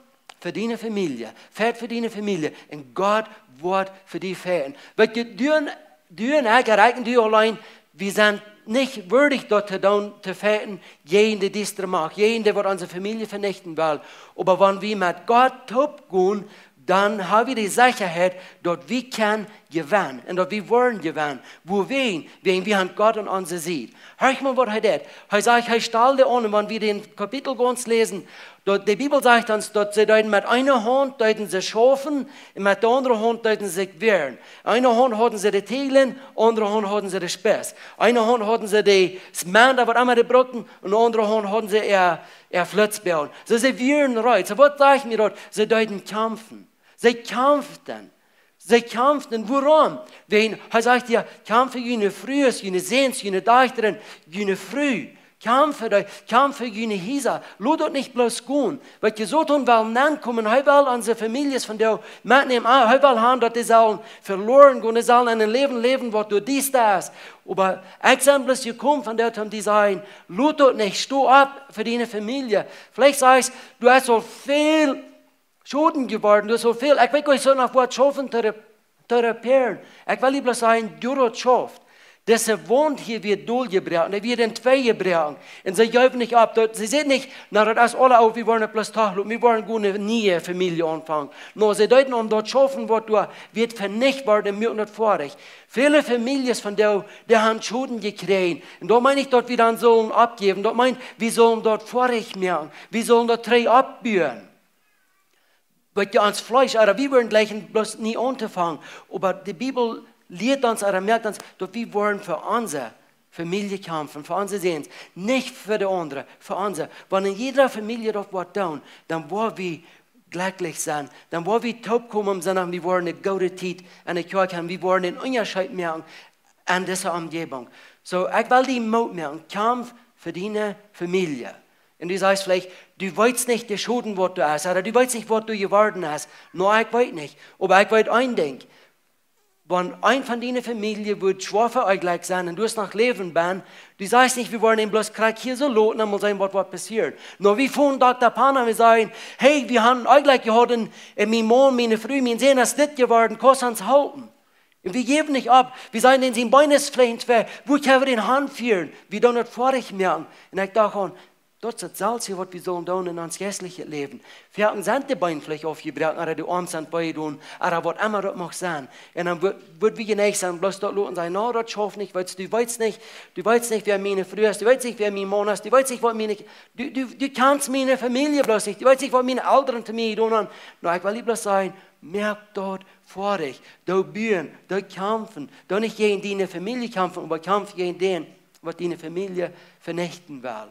fa diene Famielje, fajcht fa diene Famielje, un Gott woat fa die fajchten. Weetst du, du un, du un ekj, ekj un du auleen, wie sent nich wieedich daut to doonen, to fajchten jäajen de diestre Macht, jäajen dee waut onse Famielje venichten well. Oba wan wie met Gott toop gonen, dan hab wie de Sechaheit, daut wie kjennen jewennen. Un daut wie woaren jewennen. Wuarom? Wäajen wie haben Gott aun onse Sied. Horch mol, waut hee deed. Hee sajcht, hee stald aun, un wan wie dän Kapitel gaunz läsen, daut, de Bibel sajcht ons, daut see deeden met eene Haunt, deeden see schaufen, un met de aundre Haunt deeden see sikj wehren. Eene Haunt hauden see de Tieejlen, aundre Haunt hauden see de Spieß. Eene Haunt hauden see de Smenta, waut emma dee bruckten, un de aundre Haunt hauden see äa, äa Flitzboagen. Soo, see wieren reed. Soo, waut sajcht mie daut? See deeden kjamfen. See kjamften. See kjamften. Wuarom? Wäajen, hee sajcht: "Jo, kjamft fa june Frues, june Säns, june Dajchta, june Fru. Kjamft fa dee, kjamft fa june Hiesa. Lot daut nich bloos gonen." Waut Jesus doonen well, nenkomen, hee well onse Famieljes von doa metnämen. Ah, hee well haben, daut dee sellen veloaren gonen, dee sellen en een Läwen läwen, waut doa diesta es. Oba ekj sie bloos jekomen von doa, om to sajen: "Lot daut nich, sto opp fa diene Famielje." Veleicht sajchst du: "Du hast aul väl Schoden jeworden, du hast aul väl, ekj weet nich, soo noch waut schaufen to re-, to reparieren." Ekj well die bloos sajen, doa daut schauft. Dise Waunt hia wia doljebraken, dee wia en twee jebraken. Un see jeewen nich opp. Daut, see säden nich: "Na, daut es aula, oh, wie woaren daut bloos toloten, wie woaren eene niee Famielje aunfangen." No, see deeden aun daut schaufen, waut doa wia venicht worden, un muaken daut foadich. Väle Famieljes von doa, dee haben Schoden jekjräajen. Un doa meen ekj, daut wie dan sellen oppjäwen. Daut meent, wie sellen daut foadich moaken. Wie sellen daut trigj oppbuen. Waut je ons Fleesch, ooda wie wudden jleichen bloos nich auntofangen. Oba de Bibel lieet ons, ooda moakt ons, daut wie woaren fa onse Famielje kjamfen, fa onse Säns. Nich fa de aundre, fa onse. Wan en jiedre Famielje daut woat doonen, dan woa wie jlekjlich sennen. Dan woa wie toopkomen, om to sajen, wie woaren eene goode Tiet enne Kjoakj haben. Wie woaren een Unjascheet moaken en dise Omjäwunk. Soo, ekj well die Moot moaken, kjamf fa diene Famielje. Un du sajchst veleicht: "Du weetst nich de Schoden, waut doa es, ooda du weetst nich, waut doa jeworden es." No, ekj weet nich. Oba ekj weet een Dinkj. Wan eena von diene Famielje woat schwoa veunjlekjt sennen un du best noch läwendich, du sajchst nich: "Wie woaren am bloos krakjt hia soo loten un mol seenen, waut woat passieren." No, wie fungen Dokta Pana, wie sajen: "Hey, wie haben een Onjlekj jehaut, un, un mien Maun, miene Fru, mien Sän es dit jeworden, kaust du ons halpen?" Un wie jäwen nich opp. Wie sajen: "Dän sien Been es veleicht en twee, woo kjenn wie dän hanfieren?" Wie doonen daut foadich moaken. Un ekj docht aun, daut es daut selwje, waut wie sellen doonen en ons jeistlichet Läwen. Wie haben sent de Been veleicht aufjebroaken, ooda de Oarms sent wee jedonen, ooda waut emma daut mucht sennen. Un dan wudd, wudd wie jeneicht sennen, bloos daut loten, sajen: "No, daut schauft nich, weetst, du weetst nich, du weetst nich, wäa miene Fru es, du weetst nich, wäa mien Maun es, du weetst nich, waut miene, du, du, du kjanst miene Famielje bloos nich, du weetst nich, waut miene Elren to mie jedonen haben." No, ekj well die bloos sajen, moak daut foadich. Doo buen, doo kjamfen, doo nich jäajen diene Famielje kjamfen, oba kjamf jäajen dän, waut diene Famielje venichten well.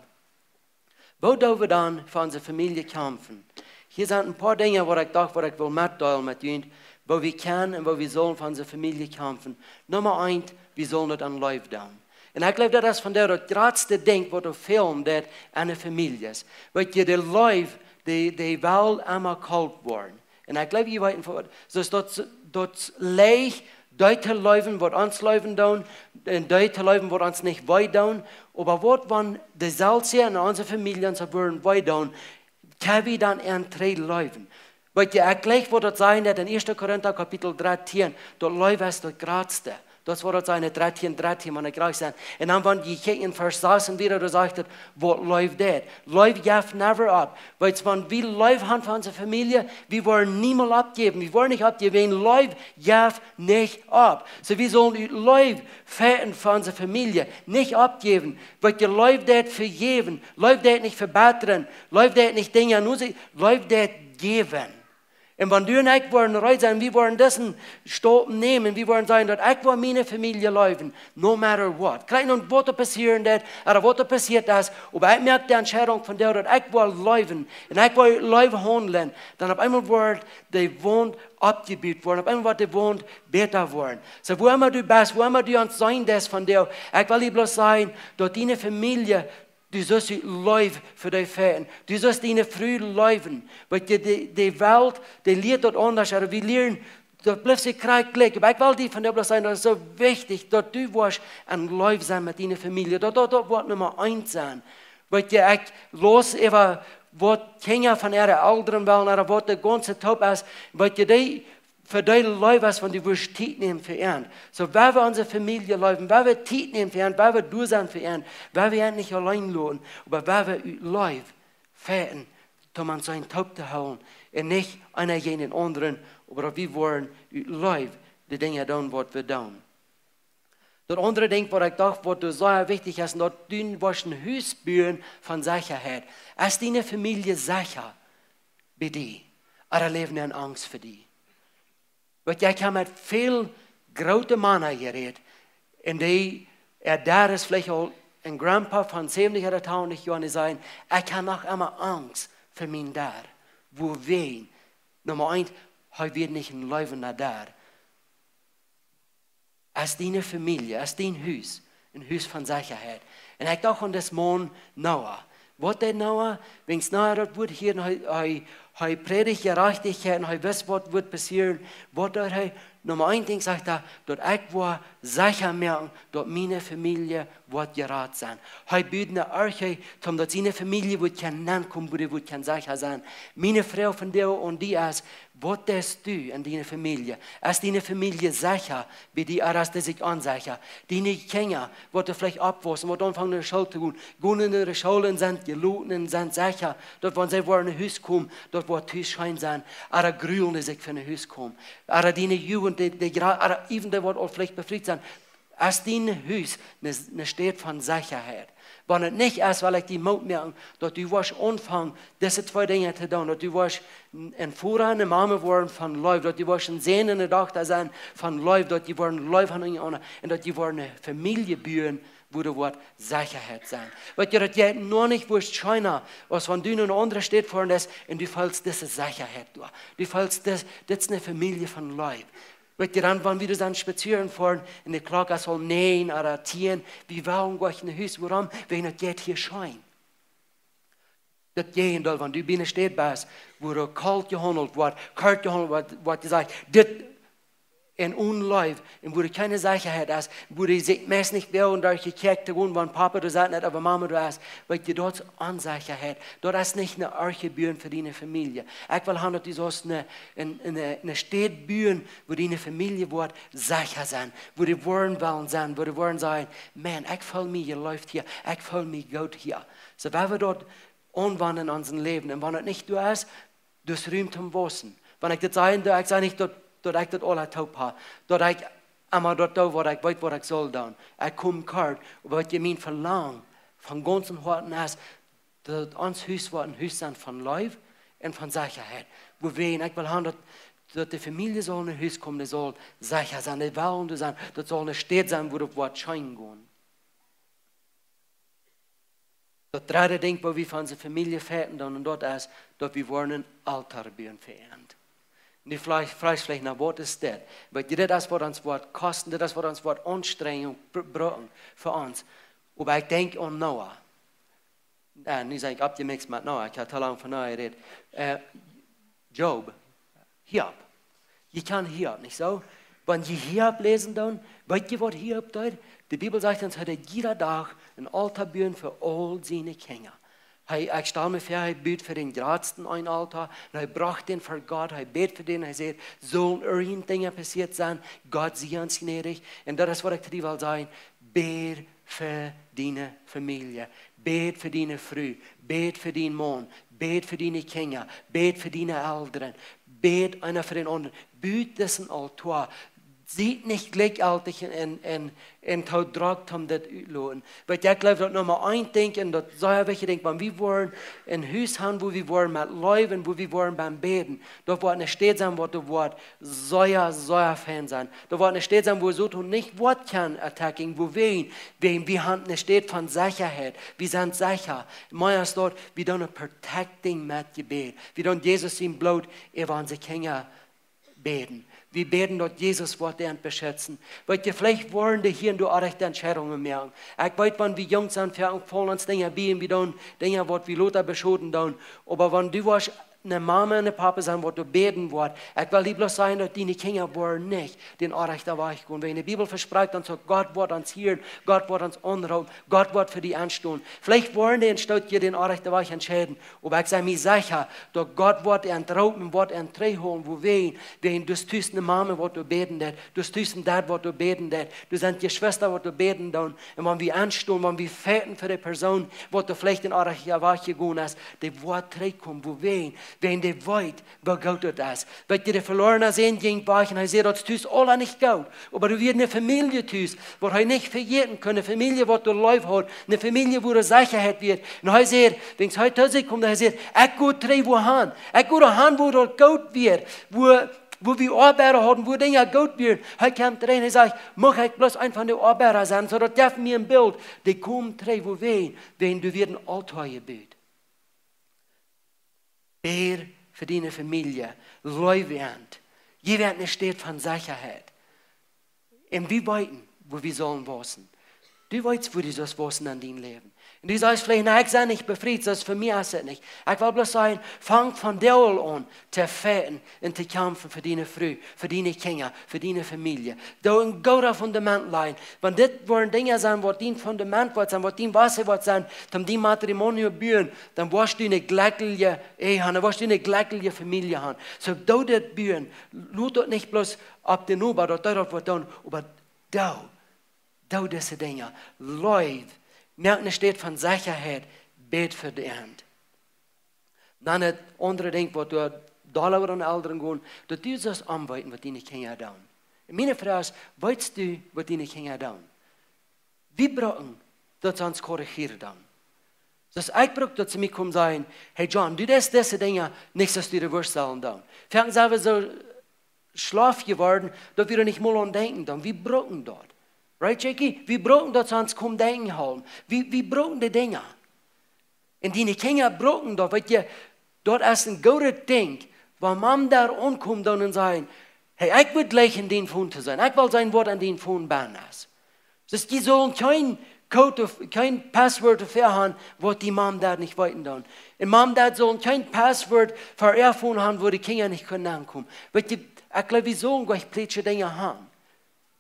Woo doo wie dan fa onse Famielje kjamfen? Hia sent een poa Dinja, waut ekj docht, waut ekj well metdeelen met junt, woo wie kjennen un woo wie sellen fa onse Famielje kjamfen. Numma eent, wie sellen daut aun Leew doonen. Un ekj jleew, daut es von doa daut jratste Dinkj, waut doa fält, daut en de Famieljes. Weetst, de Leew, dee, dee well emma kolt woaren. Un ekj jleew, jie weeten waut. Soo es daut, daut leicht, dee to leewen, waut ons leewen doonen, un dee to leewen, waut ons nich wee doonen. Oba waut, wan de selwje en onse Famielje ons wudden wee doonen, kjenn wie dan an trigj leewen? Weetst, ekj jleew, waut daut sajcht, daut en Ieeschte Korinta Kapitel dartieen, daut Leew es daut jratste. Daut es, waut daut sajcht, dartieen, dartieen, wan ekj rajcht sie. Un dan, wan jie kjikjen en Varsch sas un wieda, doa sajcht et, waut Leew deit. Leew jeft never up. Weetst, wan wie Leew haben fa onse Famielje, wie woaren niemols oppjäwen. Wie woaren nich oppjäwen. Leew jeft nich opp. Soo, wie sellen ut Leew foadich fa onse Famielje, nich oppjäwen. Weetst, Leew deit vejäwen. Leew deit nich vebitren. Leew deit nich Dinja no sikj. Leew deit jäwen. Un wan du un ekj woaren reed sennen, wie woaren disen Staup nämen, wie woaren sajen, daut ekj woa miene Famielje leewen, no matter what. Krakjt nu waut doa passieren deit, ooda waut doa passieet es, oba ekj moak de Entscheidunk von doa, daut ekj woa leewen, un ekj woa Leew haundlen, dan opp eemol woat de Waunt oppjebut woaren, opp eemol woat de Waunt bäta woaren. Soo, wua emma du best, wua emma du aun sennen deist von doa, ekj well die bloos sajen, daut diene Famielje, du sust Leew fa dee foadich. Du sust diene Fru leewen. Weetst, de, de Welt, dee lieet daut aundasch, ooda wie lieren, daut blift sikj krakjt jlikj. Oba ekj well die von doa bloos sajen, daut es soo wichtich, daut du woascht aun Leew sennen met diene Famielje. Daut, daut, daut woat Numma eent sennen. Weetst, ekj läs äwa, waut Kjinja von äare Elren wellen, ooda waut de gaunze Toop es. Weetst, dee fa dee Leew es, wan du woascht Tiet nämen fa an. Soo, wan wie onse Famielje leewen, wan wie Tiet nämen fa an, wan wie doa sennen fa an, wan wie an nich auleen loten, oba wan wie ut Leew foadich, om ons sennen toop to hoolen, un nich eena jäajen dän aundren, oba daut wie woaren ut Leew de Dinja doonen waut wie doonen. Daut aundre Dinkj waut ekj docht waut sea wichtich es, un daut du woascht een Hus buen von Sechaheit. Es diene Famielje secha bie die? Ooda läwen dee en Angst fa die? Wiels ekj hab met väl groote Mana jerät, un dee, äa Dad es veleicht aul een Grandpa von säwentich ooda tachentich Joa, un dee sajen: "Ekj hab noch emma Angst fa mienen Dad." Wuarom? Numma eent, hee wia nich een läwenda Dad. Es diene Famielje, es dien Hus een Hus von Sechaheit? Un ekj docht aun disen Maun Noah. Waut deed Noah? Wiels Noah daut Wuat hieed, un hee, hee, hee prädicht Jerajchtichkjeit un hee wist waut wudd passieren. Waut deed hee? Numma eent Dinkj sajcht hee: "Daut ekj woa secha moaken daut miene Famielje woat jerat sennen." Hee bud eene Arche, soo daut siene Famielje wudd kjennen nenkomen, wua dee wudd kjennen secha sennen. Miene Froag vondoag aun die es: Waut deist du en diene Famielje? Es diene Famielje secha bie die, ooda es dee sikj onsecha? Diene Kjinja, waut veleicht oppwaussen, waut aunfangen no de School to gonen, gonen no de School un sent jeloten un sent secha, daut wan see woaren no Hus komen, daut woat Hus scheen sennen, ooda grulen dee sikj fa no Hus komen? Ooda diene Jugend, dee, dee jra-, ooda even dee waut aul veleicht befriet sent, es dien Hus eene, eene Städ von Sechaheit? Wan et nich es, well ekj die Moot moaken, daut du woascht aunfangen dise twee Dinja to doonen, daut du woascht een, een Voda un eene Mame woaren von Leew, daut du woascht een Sän un eene Dochta sennen von Leew, daut du woascht Leew haben unjarenaunda un daut du woascht eene Famielje buen, wua doa woat Sechaheit sennen. Weetst du, daut jeit noch nich woat scheena, aus wan du no eene aundre Städ foaren deist un du feelst dise Sechaheit doa. Du feelst, dit, dit es eene Famielje von Leew. Weetst du, dan, wan wie dan spazieren foaren un de Klock es aul näajen ooda tieen, wie wellen jlikj no Hus, wuarom? Wiels daut jeit hia scheen. Daut Jäajendeel, wan du bie eene Städ best, wua doa kolt jehaundelt woat, kort jehaundelt woat, woat jesajcht, dit en onleef, un wua doa kjeene Sechaheit es, wua dee sikj meist nich woagen derch de Kjäakj to gonen, wan Papa doa sett nich, oba Mama doa es, weetst du, daut es Onsechaheit. Daut es nich eene Arche buen fa diene Famielje. Ekj well haben, daut du saust eene, eene, eene, eene Städ buen, wua diene Famielje woat secha sennen, wua dee woaren wellen sennen, wua dee woaren sajen: "Maun, ekj feel mie jeleeft hia, ekj feel mie goot hia." Soo, wan wie daut aunwenden en ons Läwen, un wan et nich doa es, daut es Rum toom waussen. Wan ekj dit saj, dan, ekj saj nich daut, daut ekj daut aula toop hab, daut ekj emma daut doo, waut ekj weet, waut ekj saul doonen. Ekj kom kort, oba waut ekj mien Velangen von gaunzem Hoaten es, daut ons Hus woat een Hus sennen von Leew un von Sechaheit. Wuarom? Ekj well haben, daut, daut de Famielje saul no Hus komen, dee saul secha sennen, dee wellen doa sennen, daut saul eene Städ sennen, wua daut woat scheen gonen. Daut dredde Dinkj, wua wie von onse Famielje fajchten doonen, un daut es, daut wie woaren een Altoa buen fa an. Un du froagst, froagst veleicht: "Na, waut es dit?" Weetst du, dit es waut ons woat kosten, dit es waut ons woat Aunstrenjunk br-, brucken fa ons. Oba ekj denkj aun Noah. Äh, nu sie ekj oppjemixt met Noah, ekj hab too lang von Noah jerät. Äh, Job, Hiob. Jie kjanen Hiob, nich soo? Wan jie Hiob läsen doonen, weetst du, waut Hiob deed? De Bibel sajcht ons, hee deed jieda Dach een Altoa buen fa aul siene Kjinja. Hee, ekj stal mie väa, hee bud fa dän jratsten een Altoa, un hee brocht dän ver Gott, hee bäd fa dän, hee säd: "Sellen irjent Dinja passieet sennen, Gott sie ons jnädich." Un daut es waut ekj to die well sajen: Bäd fa diene Famielje, bäd fa diene Fru, bäd fa dienen Maun, bäd fa diene Kjinja, bäd fa diene Elren, bäd eena fa dän aundren, bud disen Altoa. Sie nich jlikjjeltich un, un, un too drock toom dit utloten. Weetst du, ekj jleew daut Numma eent Dinkj, un daut sea wichtje Dinkj, wan wie woaren een Hus haben, wua wie woaren met Leew un wua wie woaren biem Bäden, daut woat eene Städ sennen, waut doa woat sea, sea fein sennen. Daut woat eene Städ sennen, wua Soton nich woat kjennen attacking, wuarom? Wiels wie haben eene Städ von Sechaheit. Wie sent secha. Mea es daut, wie doonen protecting met Jebäd. Wie doonen Jesus sien Bloot äwa onse Kjinja bäden. Wie bäden, daut Jesus woat an beschitzen. Weetst du, veleicht woaren dee hia un doa oajche Entscheidungen moaken. Ekj weet, wan wie junk sent, veleicht faulen ons Dinja bie un wie doonen Dinja, waut wie lota beschoden doonen. Oba wan du woascht eene Mama un een Papa sennen, waut doa bäden woat, ekj well die bloos sajen, daut diene Kjinja woaren nich dän oajchen Wajch gonen. Wiels de Bibel vesprakjt ons, daut Gott woat ons hieren, Gott woat ons aunroopen, Gott woat fa die enstonen. Veleicht woaren dee een Stootje dän oajchen Wajch entscheiden, oba ekj sie mie secha, daut Gott woat an roopen, woat an trigjhoolen, wuarom? Wiels du hast tus eene Mama, waut doa bäden deit, du hast tus een Dad, waut doa bäden deit, du hast Jeschwista, waut doa bäden doonen. Un wan wie enstonen, wan wie fajchten fa de Persoon, waut doa veleicht dän oajchen Wajch jegonen es, dee woat trigjkomen, wuarom? Wäajen dee weet, woo goot daut es. Weet jie, de velorna Sän jinkj wajch un hee säd, daut es tus aula nich goot. Oba doa wia eene Famielje tus, waut hee nich vejäten kunn, eene Famielje, waut doa Leew haud, eene Famielje, wua doa Sechaheit wia. Un hee säd, wiels hee tus kjeem, hee säd: "Ekj go trigj wua han. Ekj go doa han, wua daut goot wia, wua, wua wie Oabeida hauden, wua Dinja goot wieren." Hee kjeem trigj un hee säd: "Mucht ekj bloos eena von de Oabeida sennen, soo daut jeft mie een Bilt." Dee kjeemen trigj, wua wäajen, wäajen doa wia een Aultoa jebut. Bäd fa diene Famielje, leew an. Jie woaren eene Städ von Sechaheit. Un wie weeten, wua wie sellen wausen. Du weetst, wua du sust wausen en dien Läwen. Un du sajchst veleicht: "Na, ekj sie nich befriet, daut es fa mie es et nich." Ekj well bloos sajen, fang von doa aun to fajchten un to kjamfen fa diene Fru, fa diene Kjinja, fa diene Famielje. Doo een goodet Fundament lajen. Wan dit woaren Dinja sennen, waut dien Fundament woat sennen, waut dien Wasa woat sennen, om dien Matrimonio buen, dan woascht du eene jlekjelje Ehe han, dan woascht du eene jlekjelje Famielje han. Soo, doo dit buen, lot daut nich bloos opp de Noba, daut dee daut woat doonen, oba doo, doo dise Dinja. Leew, moak eene Städ von Sechaheit, bäd fa an. Dan daut aundre Dinkj, waut doa dolla wia aun Elren gonen, daut du sust aunweeten, waut diene Kjinja doonen. Un miene Froag es: Weetst du, waut diene Kjinja doonen? Wie brucken, daut see ons korrigieren doonen. Soo aus ekj bruck, daut see mie komen sajen: "Hey John, du deist dise Dinja nich, soo aus du dee wurscht sellen doonen." Veleicht sent wie soo schlaf jeworden, daut wie doa nich mol aun denkjen doonen. Wie brucken daut. Right, Jackie? Wie brucken daut, see ons komen denkjen hoolen. Wie, wie brucken dee Dinja. Un diene Kjinja brucken daut, weetst du, daut es een goodet Dinkj, wan Mam doa aunkjemt dan un sajcht: "Hey, ekj wudd jlikj en dien Phone to sennen. Ekj well seenen, waut en dien Phone bennen es." Soo, dee sellen kjeen Code ooda kjeen Password doafäa haben, waut dee Mam doa nich weeten doonen. Un Mam doa sellen kjeen Password fa äa Phone haben, wua de Kjinja nich kjennen aunkomen. Weetst du, ekj jleew, wie sellen jlikj plietsche Dinja haben.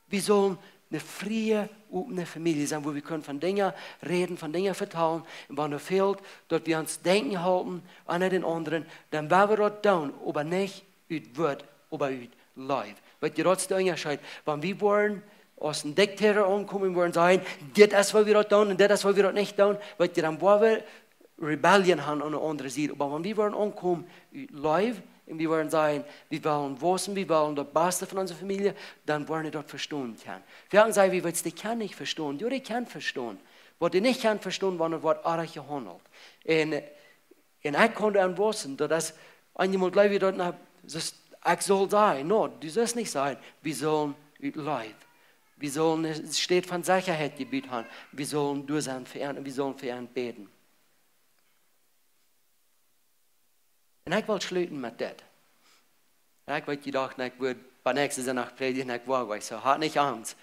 Wie sellen eene frie, opne Famielje sennen, wua wie kjennen von Dinja räden, von Dinja vetalen. Un wan et fält, daut wie ons denkjen halpen aun dän aundren, dan woa wie daut doonen, oba nich ut Wut, oba ut Leew. Weetst du, daut es de Unjascheet. Wan wie woaren aus een Diktator aunkomen, woaren sajen: "Dit es, woo wie daut doonen, un dit es, woo wie daut nich doonen", weetst du, dan woa wie Rebellion haben aun de aundre Sied. Oba wan wie woaren aunkomen ut Leew, un wie woaren sajen: "Wie wellen wausen, wie wellen daut Baste von onse Famielje", dan woaren dee daut vestonen kjennen. Veleicht sajen wie: "Weetst du, dee kjennen nich vestonen." Jo, dee kjennen vestonen. Waut dee nich kjennen vestonen, wan et woat oajch jehaundelt. Un, un ekj kaun doaraun wausen, daut es, eenjemol jleew ekj daut, na, daut, ekj saul sajen: "No, du sust nich sajen." Wie sellen ut Leew. Wie sellen eene Städ von Sechaheit jebut haben. Wie sellen doa sennen fa an, wie sellen fa an bäden. Un ekj well schluten met dit. Un ekj weet, jie dochten, ekj wudd bie näakjsten Sindach prädjen, ekj wull, weetst du, soo, haud nich Angst.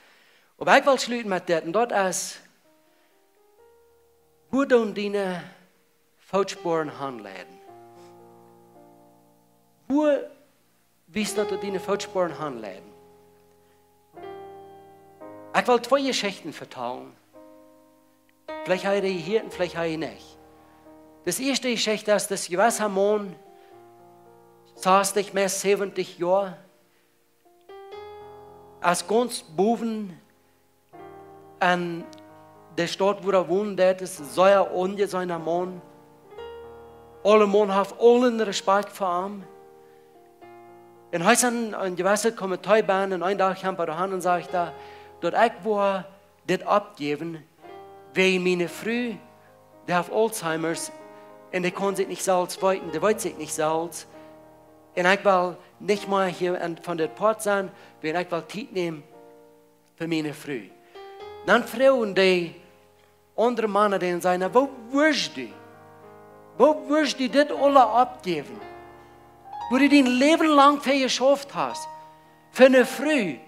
Oba ekj well schluten met dit, un daut es: Wua doonen diene Footsporen hanleiden? Wua wiest daut, daut diene Footsporen hanleiden? Ekj well twee Jeschichten vetalen. Veleicht hab jie dee jehieet un veleicht hab jie nich. Daut ieeschte Jeschicht es, daut jewessa Maun, sastich, mea säwentich Joa, es gaunz bowen en de Staut, wua hee wonen deit, es een sea aunjeseena Maun. Aule Maun haft aulen Respakjt fa am. Un hee es en, en jewesset Komitee bennen un een Dach kjemt hee doa han un sajcht doa, daut ekj woa dit oppjäwen, wiels miene Fru, dee haft Alzheimer's un dee kaun sikj nich selfst weeten, dee weet sikj nich selfst. Un ekj well nich mea hia en, von dit Poat sennen, wiels ekj well Tiet nämen fa miene Fru. Dan froagen dee aundre Mana, dee sajen: "Na, woo wurscht du? Woo wurscht du dit aules oppjäwen? Wua du dien Läwen lang fa jeschauft hast, fa eene Fru,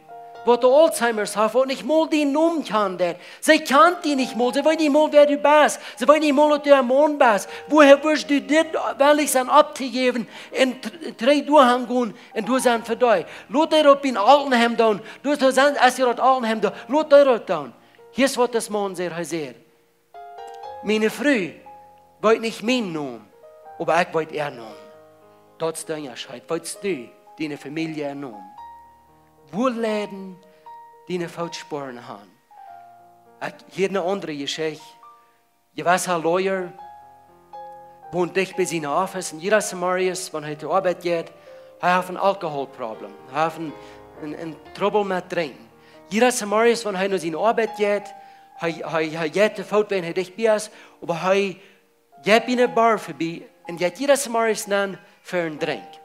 waut de Alzheimer's haft, waut nich mol dienen Nomen kjanen deit. See kjant die nich mol, see weet nich mol, wäa du best. See weet nich mol, daut du een Maun best. Wuarom wurscht du dit wellich sennen opptojäwen un tr-, trigj doahan gonen un doa sennen fa die? Lot dee daut biem Altenheim doonen. Doa sennen, aus jie daut Altenheim doonen, lot dee daut doonen." Hia es waut dis Maun sajcht, hee sajcht: "Miene Fru weet nich mienen Nomen, oba ekj weet äaren Nomen." Daut es de Unjascheet. Weetst du diene Famielje äaren Nomen? Wua leiden diene Footsporen han? Ekj hia eene aundre Jeschicht. Jewessa Lawyer, wont dicht bie sien Office un jieda zemorjes, wan hee to Oabeit jeit, hee haft een Alkoholproblem. Hee haft een, een, een Trubbel met Drinkjen. Jieda zemorjes, wan hee no siene Oabeit jeit, hee, hee, hee jeit to Foot, wan hee dicht bie es, oba hee jeit bie eene Bar verbie un jeit jieda zemorjes nenn fa een Drink.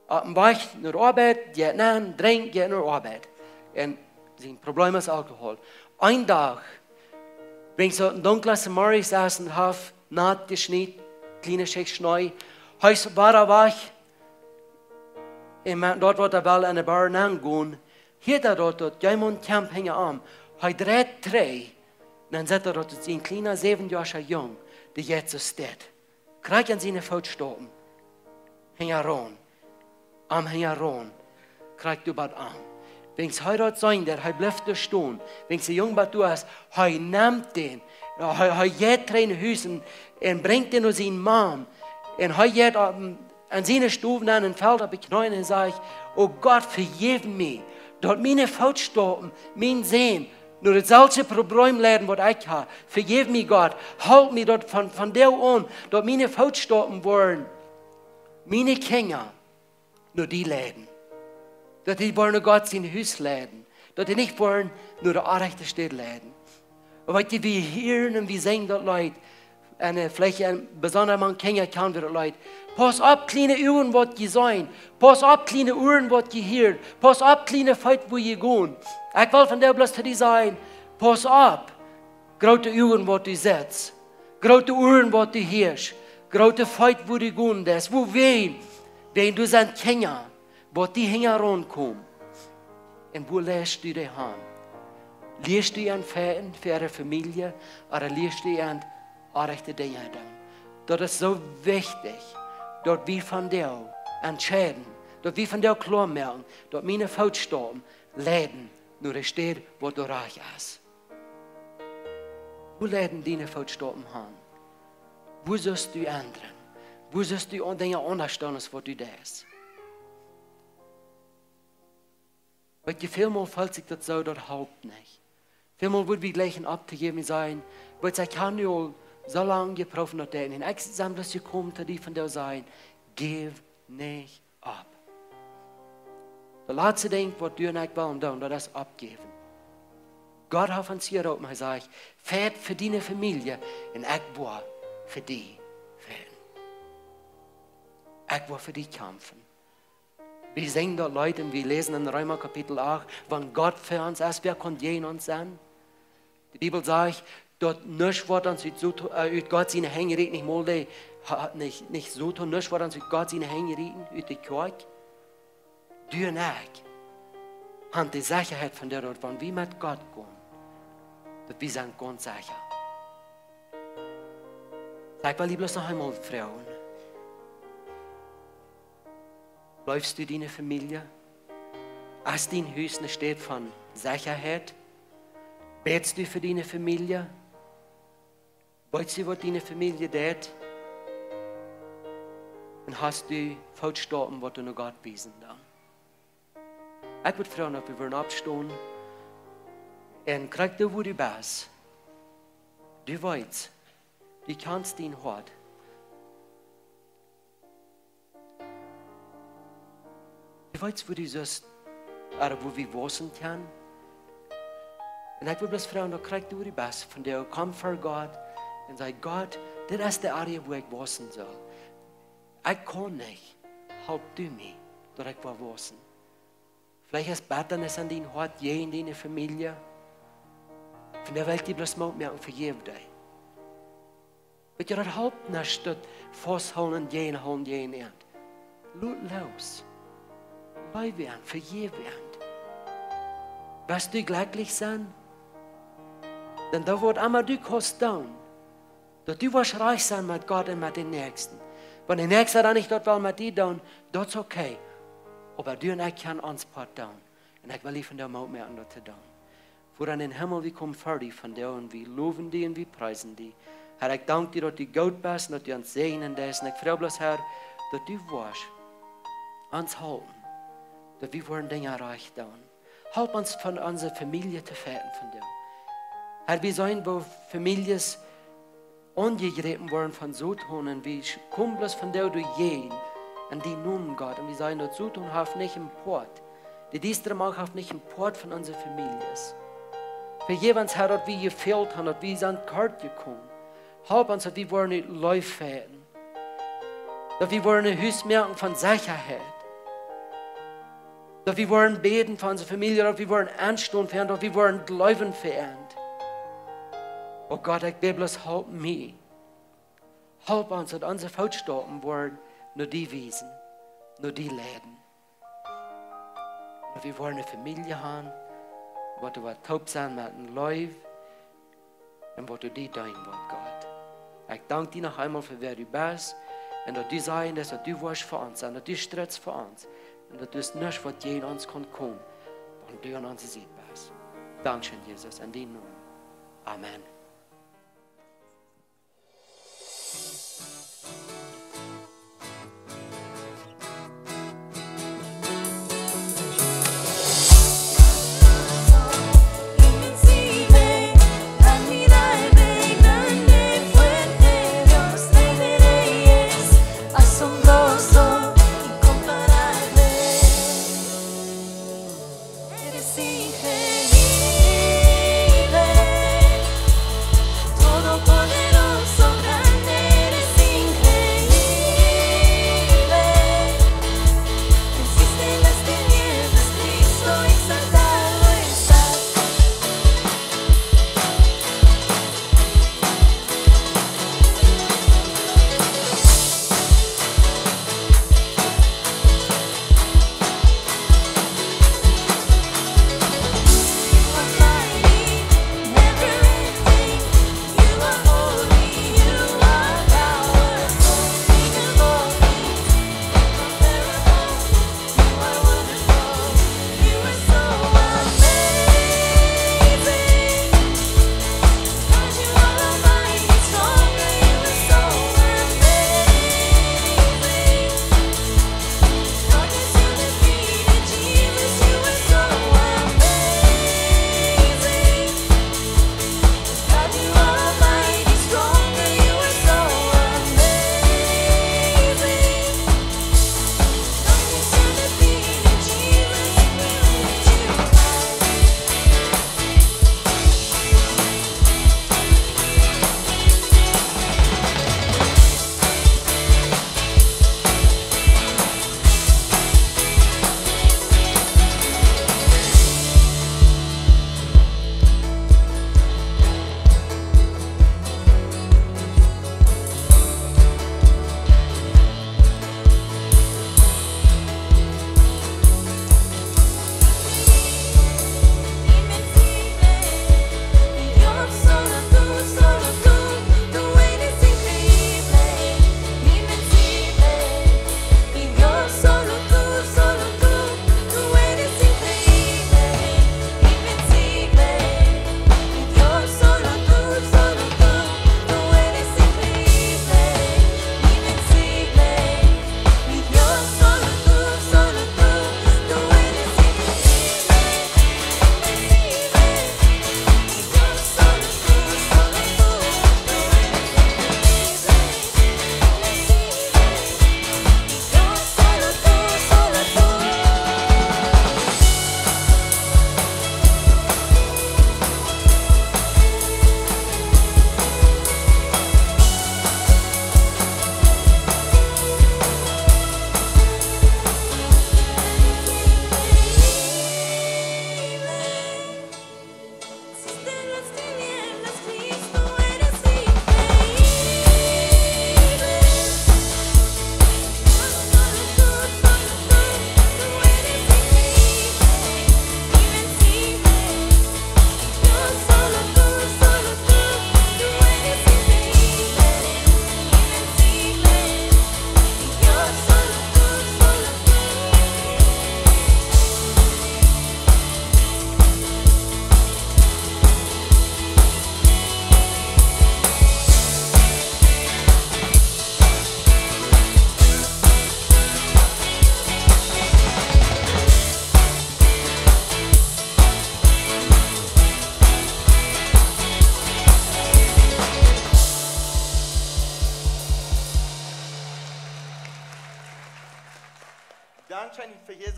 Opp dän Wajch no de Oabeit, jeit nenn, drinkjt, jeit no de Oabeit. Un sien Problem es Alkohol. Een Dach, wan et soo een dunkla zemorjes es un haft naut jeschniet, kjliene Schicht Schnee, hee es wada wajch, un mau doa, wua hee well enne Bar nenn gonen, hieet hee doa, daut jemaunt kjemt hinja am. Hee dreit trigj, dan sitt hee doa, daut es een kjliena säwenjoascha Jung, dee jeit soo steit. Krakjt aun siene Footstaupen. Hinjaraun. Am hinjaraun. Krakjt bat am. Wan hee daut seenen deit, hee blift doa stonen. Wan de Jung bat doa es, hee nemt dän. Hee, hee jeit trigj no Hus un, un brinjt dän no siene Mame. Un hee jeit opp, aun siene Stow nenn un felt opp de Kjneeen un sajcht: "O Gott, vejeff mie, daut miene Footstaupen, mien Sän, no daut selwje Problem leiden, waut ekj hab. Vejeff mie, Gott, halp mie daut von, von die aun, daut miene Footstaupen woaren, miene Kjinja, no die leiden. Daut dee woaren no Gott sien Hus leiden. Daut dee nich woaren no de orrajchte Städ leiden." Un weet jie, wie hieren un wie sinjen daut Leet. Un, äh, veleicht een besonda mank Kjinja kjanen wie daut Leet. Pauss opp, kjliene Uagen, waut jie seenen. Pauss opp, kjliene Uaren, waut jie hieren. Pauss opp, kjliene Feet, wua jie gonen. Ekj well vondoag bloos to die sajen: Pauss opp. Groote Uagen, waut du sitst. Groote Uaren, waut du hieescht. Groote Feet, wua du gonen deist. Wua wan? Wan du sent Kjinja, waut die hinjaraun komen. Un wua lieescht du dee han? Lieescht du an feiten fa äare Famielje, ooda lieescht du an orrajchte Dinja doonen? Daut es soo wichtich, daut wie vondoag entscheiden, daut wie vondoag kloa moaken, daut miene Footstaupen leiden no de Städ, waut doa rajcht es. Wua leiden diene Footstaupen han? Wua sust du endren? Wua sust du aun Dinja aundasch doonen, aus waut du deist? Weet jie, välmol felt sikj daut soo, daut halpt nich. Välmol woa wie jlikj oppjäwen un sajen: "Weet jie, ekj hab nu aul soo lang jeprooft daut to doonen. Un ekj sie bloos jekomen to die vondoag sajen: Jeff nich opp." Daut latste Dinkj, waut du un ekj wellen doonen, daut es oppjäwen. Gott haft ons hia opp, hee sajcht: "Feit fa diene Famielje un ekj woa fa die feiten. Ekj woa fa die kjamfen." Wie sinjen daut Leet un wie läsen en Reema Kapitel acht: "Wan Gott fa ons es, wäa kaun jäajen ons sennen?" De Bibel sajcht, daut nuscht, waut ons ut, Soto-, äh, ut Gott siene Henj rieekjt, nich mol de, ha-, nich, nich Soton, nuscht, waut ons ut Gott siene Henj rieekjt, ut de Kjoakj. Du un ekj han de Sechaheit von daut, wan wie met Gott gonen, daut wie sent gaunz secha. Saj, ekj well die bloos noch eemol froagen: Leefst du diene Famielje? Es dien Hus eene Städ von Sechaheit? Bätst du fa diene Famielje? Weetst du, waut diene Famielje deit? Un hast du Footstaupen, waut no Gott wiesen doonen? Ekj wudd froagen, daut wie wudden oppstonen un krakjt doa, wua du best. Du weetst, du kjanst dien Hoat. Du weetst, wua du sust, ooda wua wie waussen kjennen. Un ekj wudd bloos froagen, daut krakjt doa, wua du best, vondoag, komm ver Gott un saj: "Gott, dit es de Area, wua ekj waussen saul. Ekj kaun nich. Halp du mie, daut ekj woa waussen." Veleicht es Bettanis en dien Hoat jäajen diene Famielje. Vondoag well ekj die bloos Moot moaken, vejeff dee. Weetst du, daut halpt nuscht, daut fausthoolen, jäajenhoolen, jäajen an. Lot loos. Leew an, vejeff an. Woascht du jlekjlich sennen? Dan doo waut emma du kaust doonen, daut du woascht rajcht sennen met Gott un met dän Näakjsten. Wan de Näakjsta dan nich daut well met die doonen, daut es okay. Oba du un ekj kjennen ons Poat doonen. Un ekj well die vondoag Moot moaken, daut to doonen. Voda en dän Himmel, wie komen ver die vondoag un wie lowen die un wie priesen die. Herr, ekj dank die, daut du goot best un daut du ons säajnen deist. Un ekj froag bloos, Herr, daut du woascht ons halpen, daut wie woaren Dinja rajcht doonen. Halp ons, von onse Famielje to feiten vondoag. Herr, wie seenen, woo Famieljes aunjegräpen worden von Soton un wie sch-, komen bloos von doa derch jäajen en dien Nomen, Gott. Un wie sajen, daut Soton haft nich een Poat. De diestre Macht haft nich een Poat von onse Famieljes. Vejäw ons, Herr, daut wie jefält haben, daut wie sent kort jekomen. Help ons, daut wie woaren ut Leew fajchten. Daut wie woaren een Hus moaken von Sechaheit. Daut wie woaren bäden fa onse Famielje, daut wie woaren enstonen fa an, daut wie woaren jleewen fa an. O Gott, ekj bäd bloos, help mie. Help ons, daut onse Footstaupen woaren no die wiesen, no die leiden. Daut wie woaren eene Famielje haben, waut doa woat toop sennen met eene Leew un waut doa die deenen woat, Gott. Ekj dank die noch eemol fa wäa du best un daut du sajen deist, daut du woascht fa ons sennen, daut du strittst fa ons un daut es nuscht, waut jäajen ons kaun komen, wan du aun onse Sied best. Dankscheen, Jesus, en dien Nomen. Amen. Asombroso, incomparable. Eres increíble,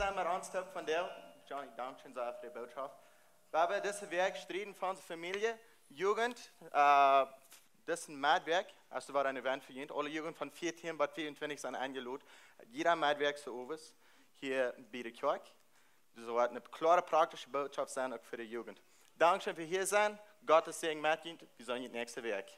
Wan wie ons toop vondoag, Johnny, dankscheen sea fa de Bootschoft. Wie haben dise Wäakj Strieden von onse Famielje, Jugend, äh, dise Medwäakj, aus doa wia een Event fa junt, aule Jugend von vieetieen bat vieeuntwintich sent enjelot. Jieda Medwäakj soo owes hia bie de Kjoakj. Daut woat eene kloare praktische Bootschoft sennen, uk fa de Jugend. Dankscheen fa hia sennen. Gott sien Säajen met junt. Wie seenen junt näakjste Wäakj.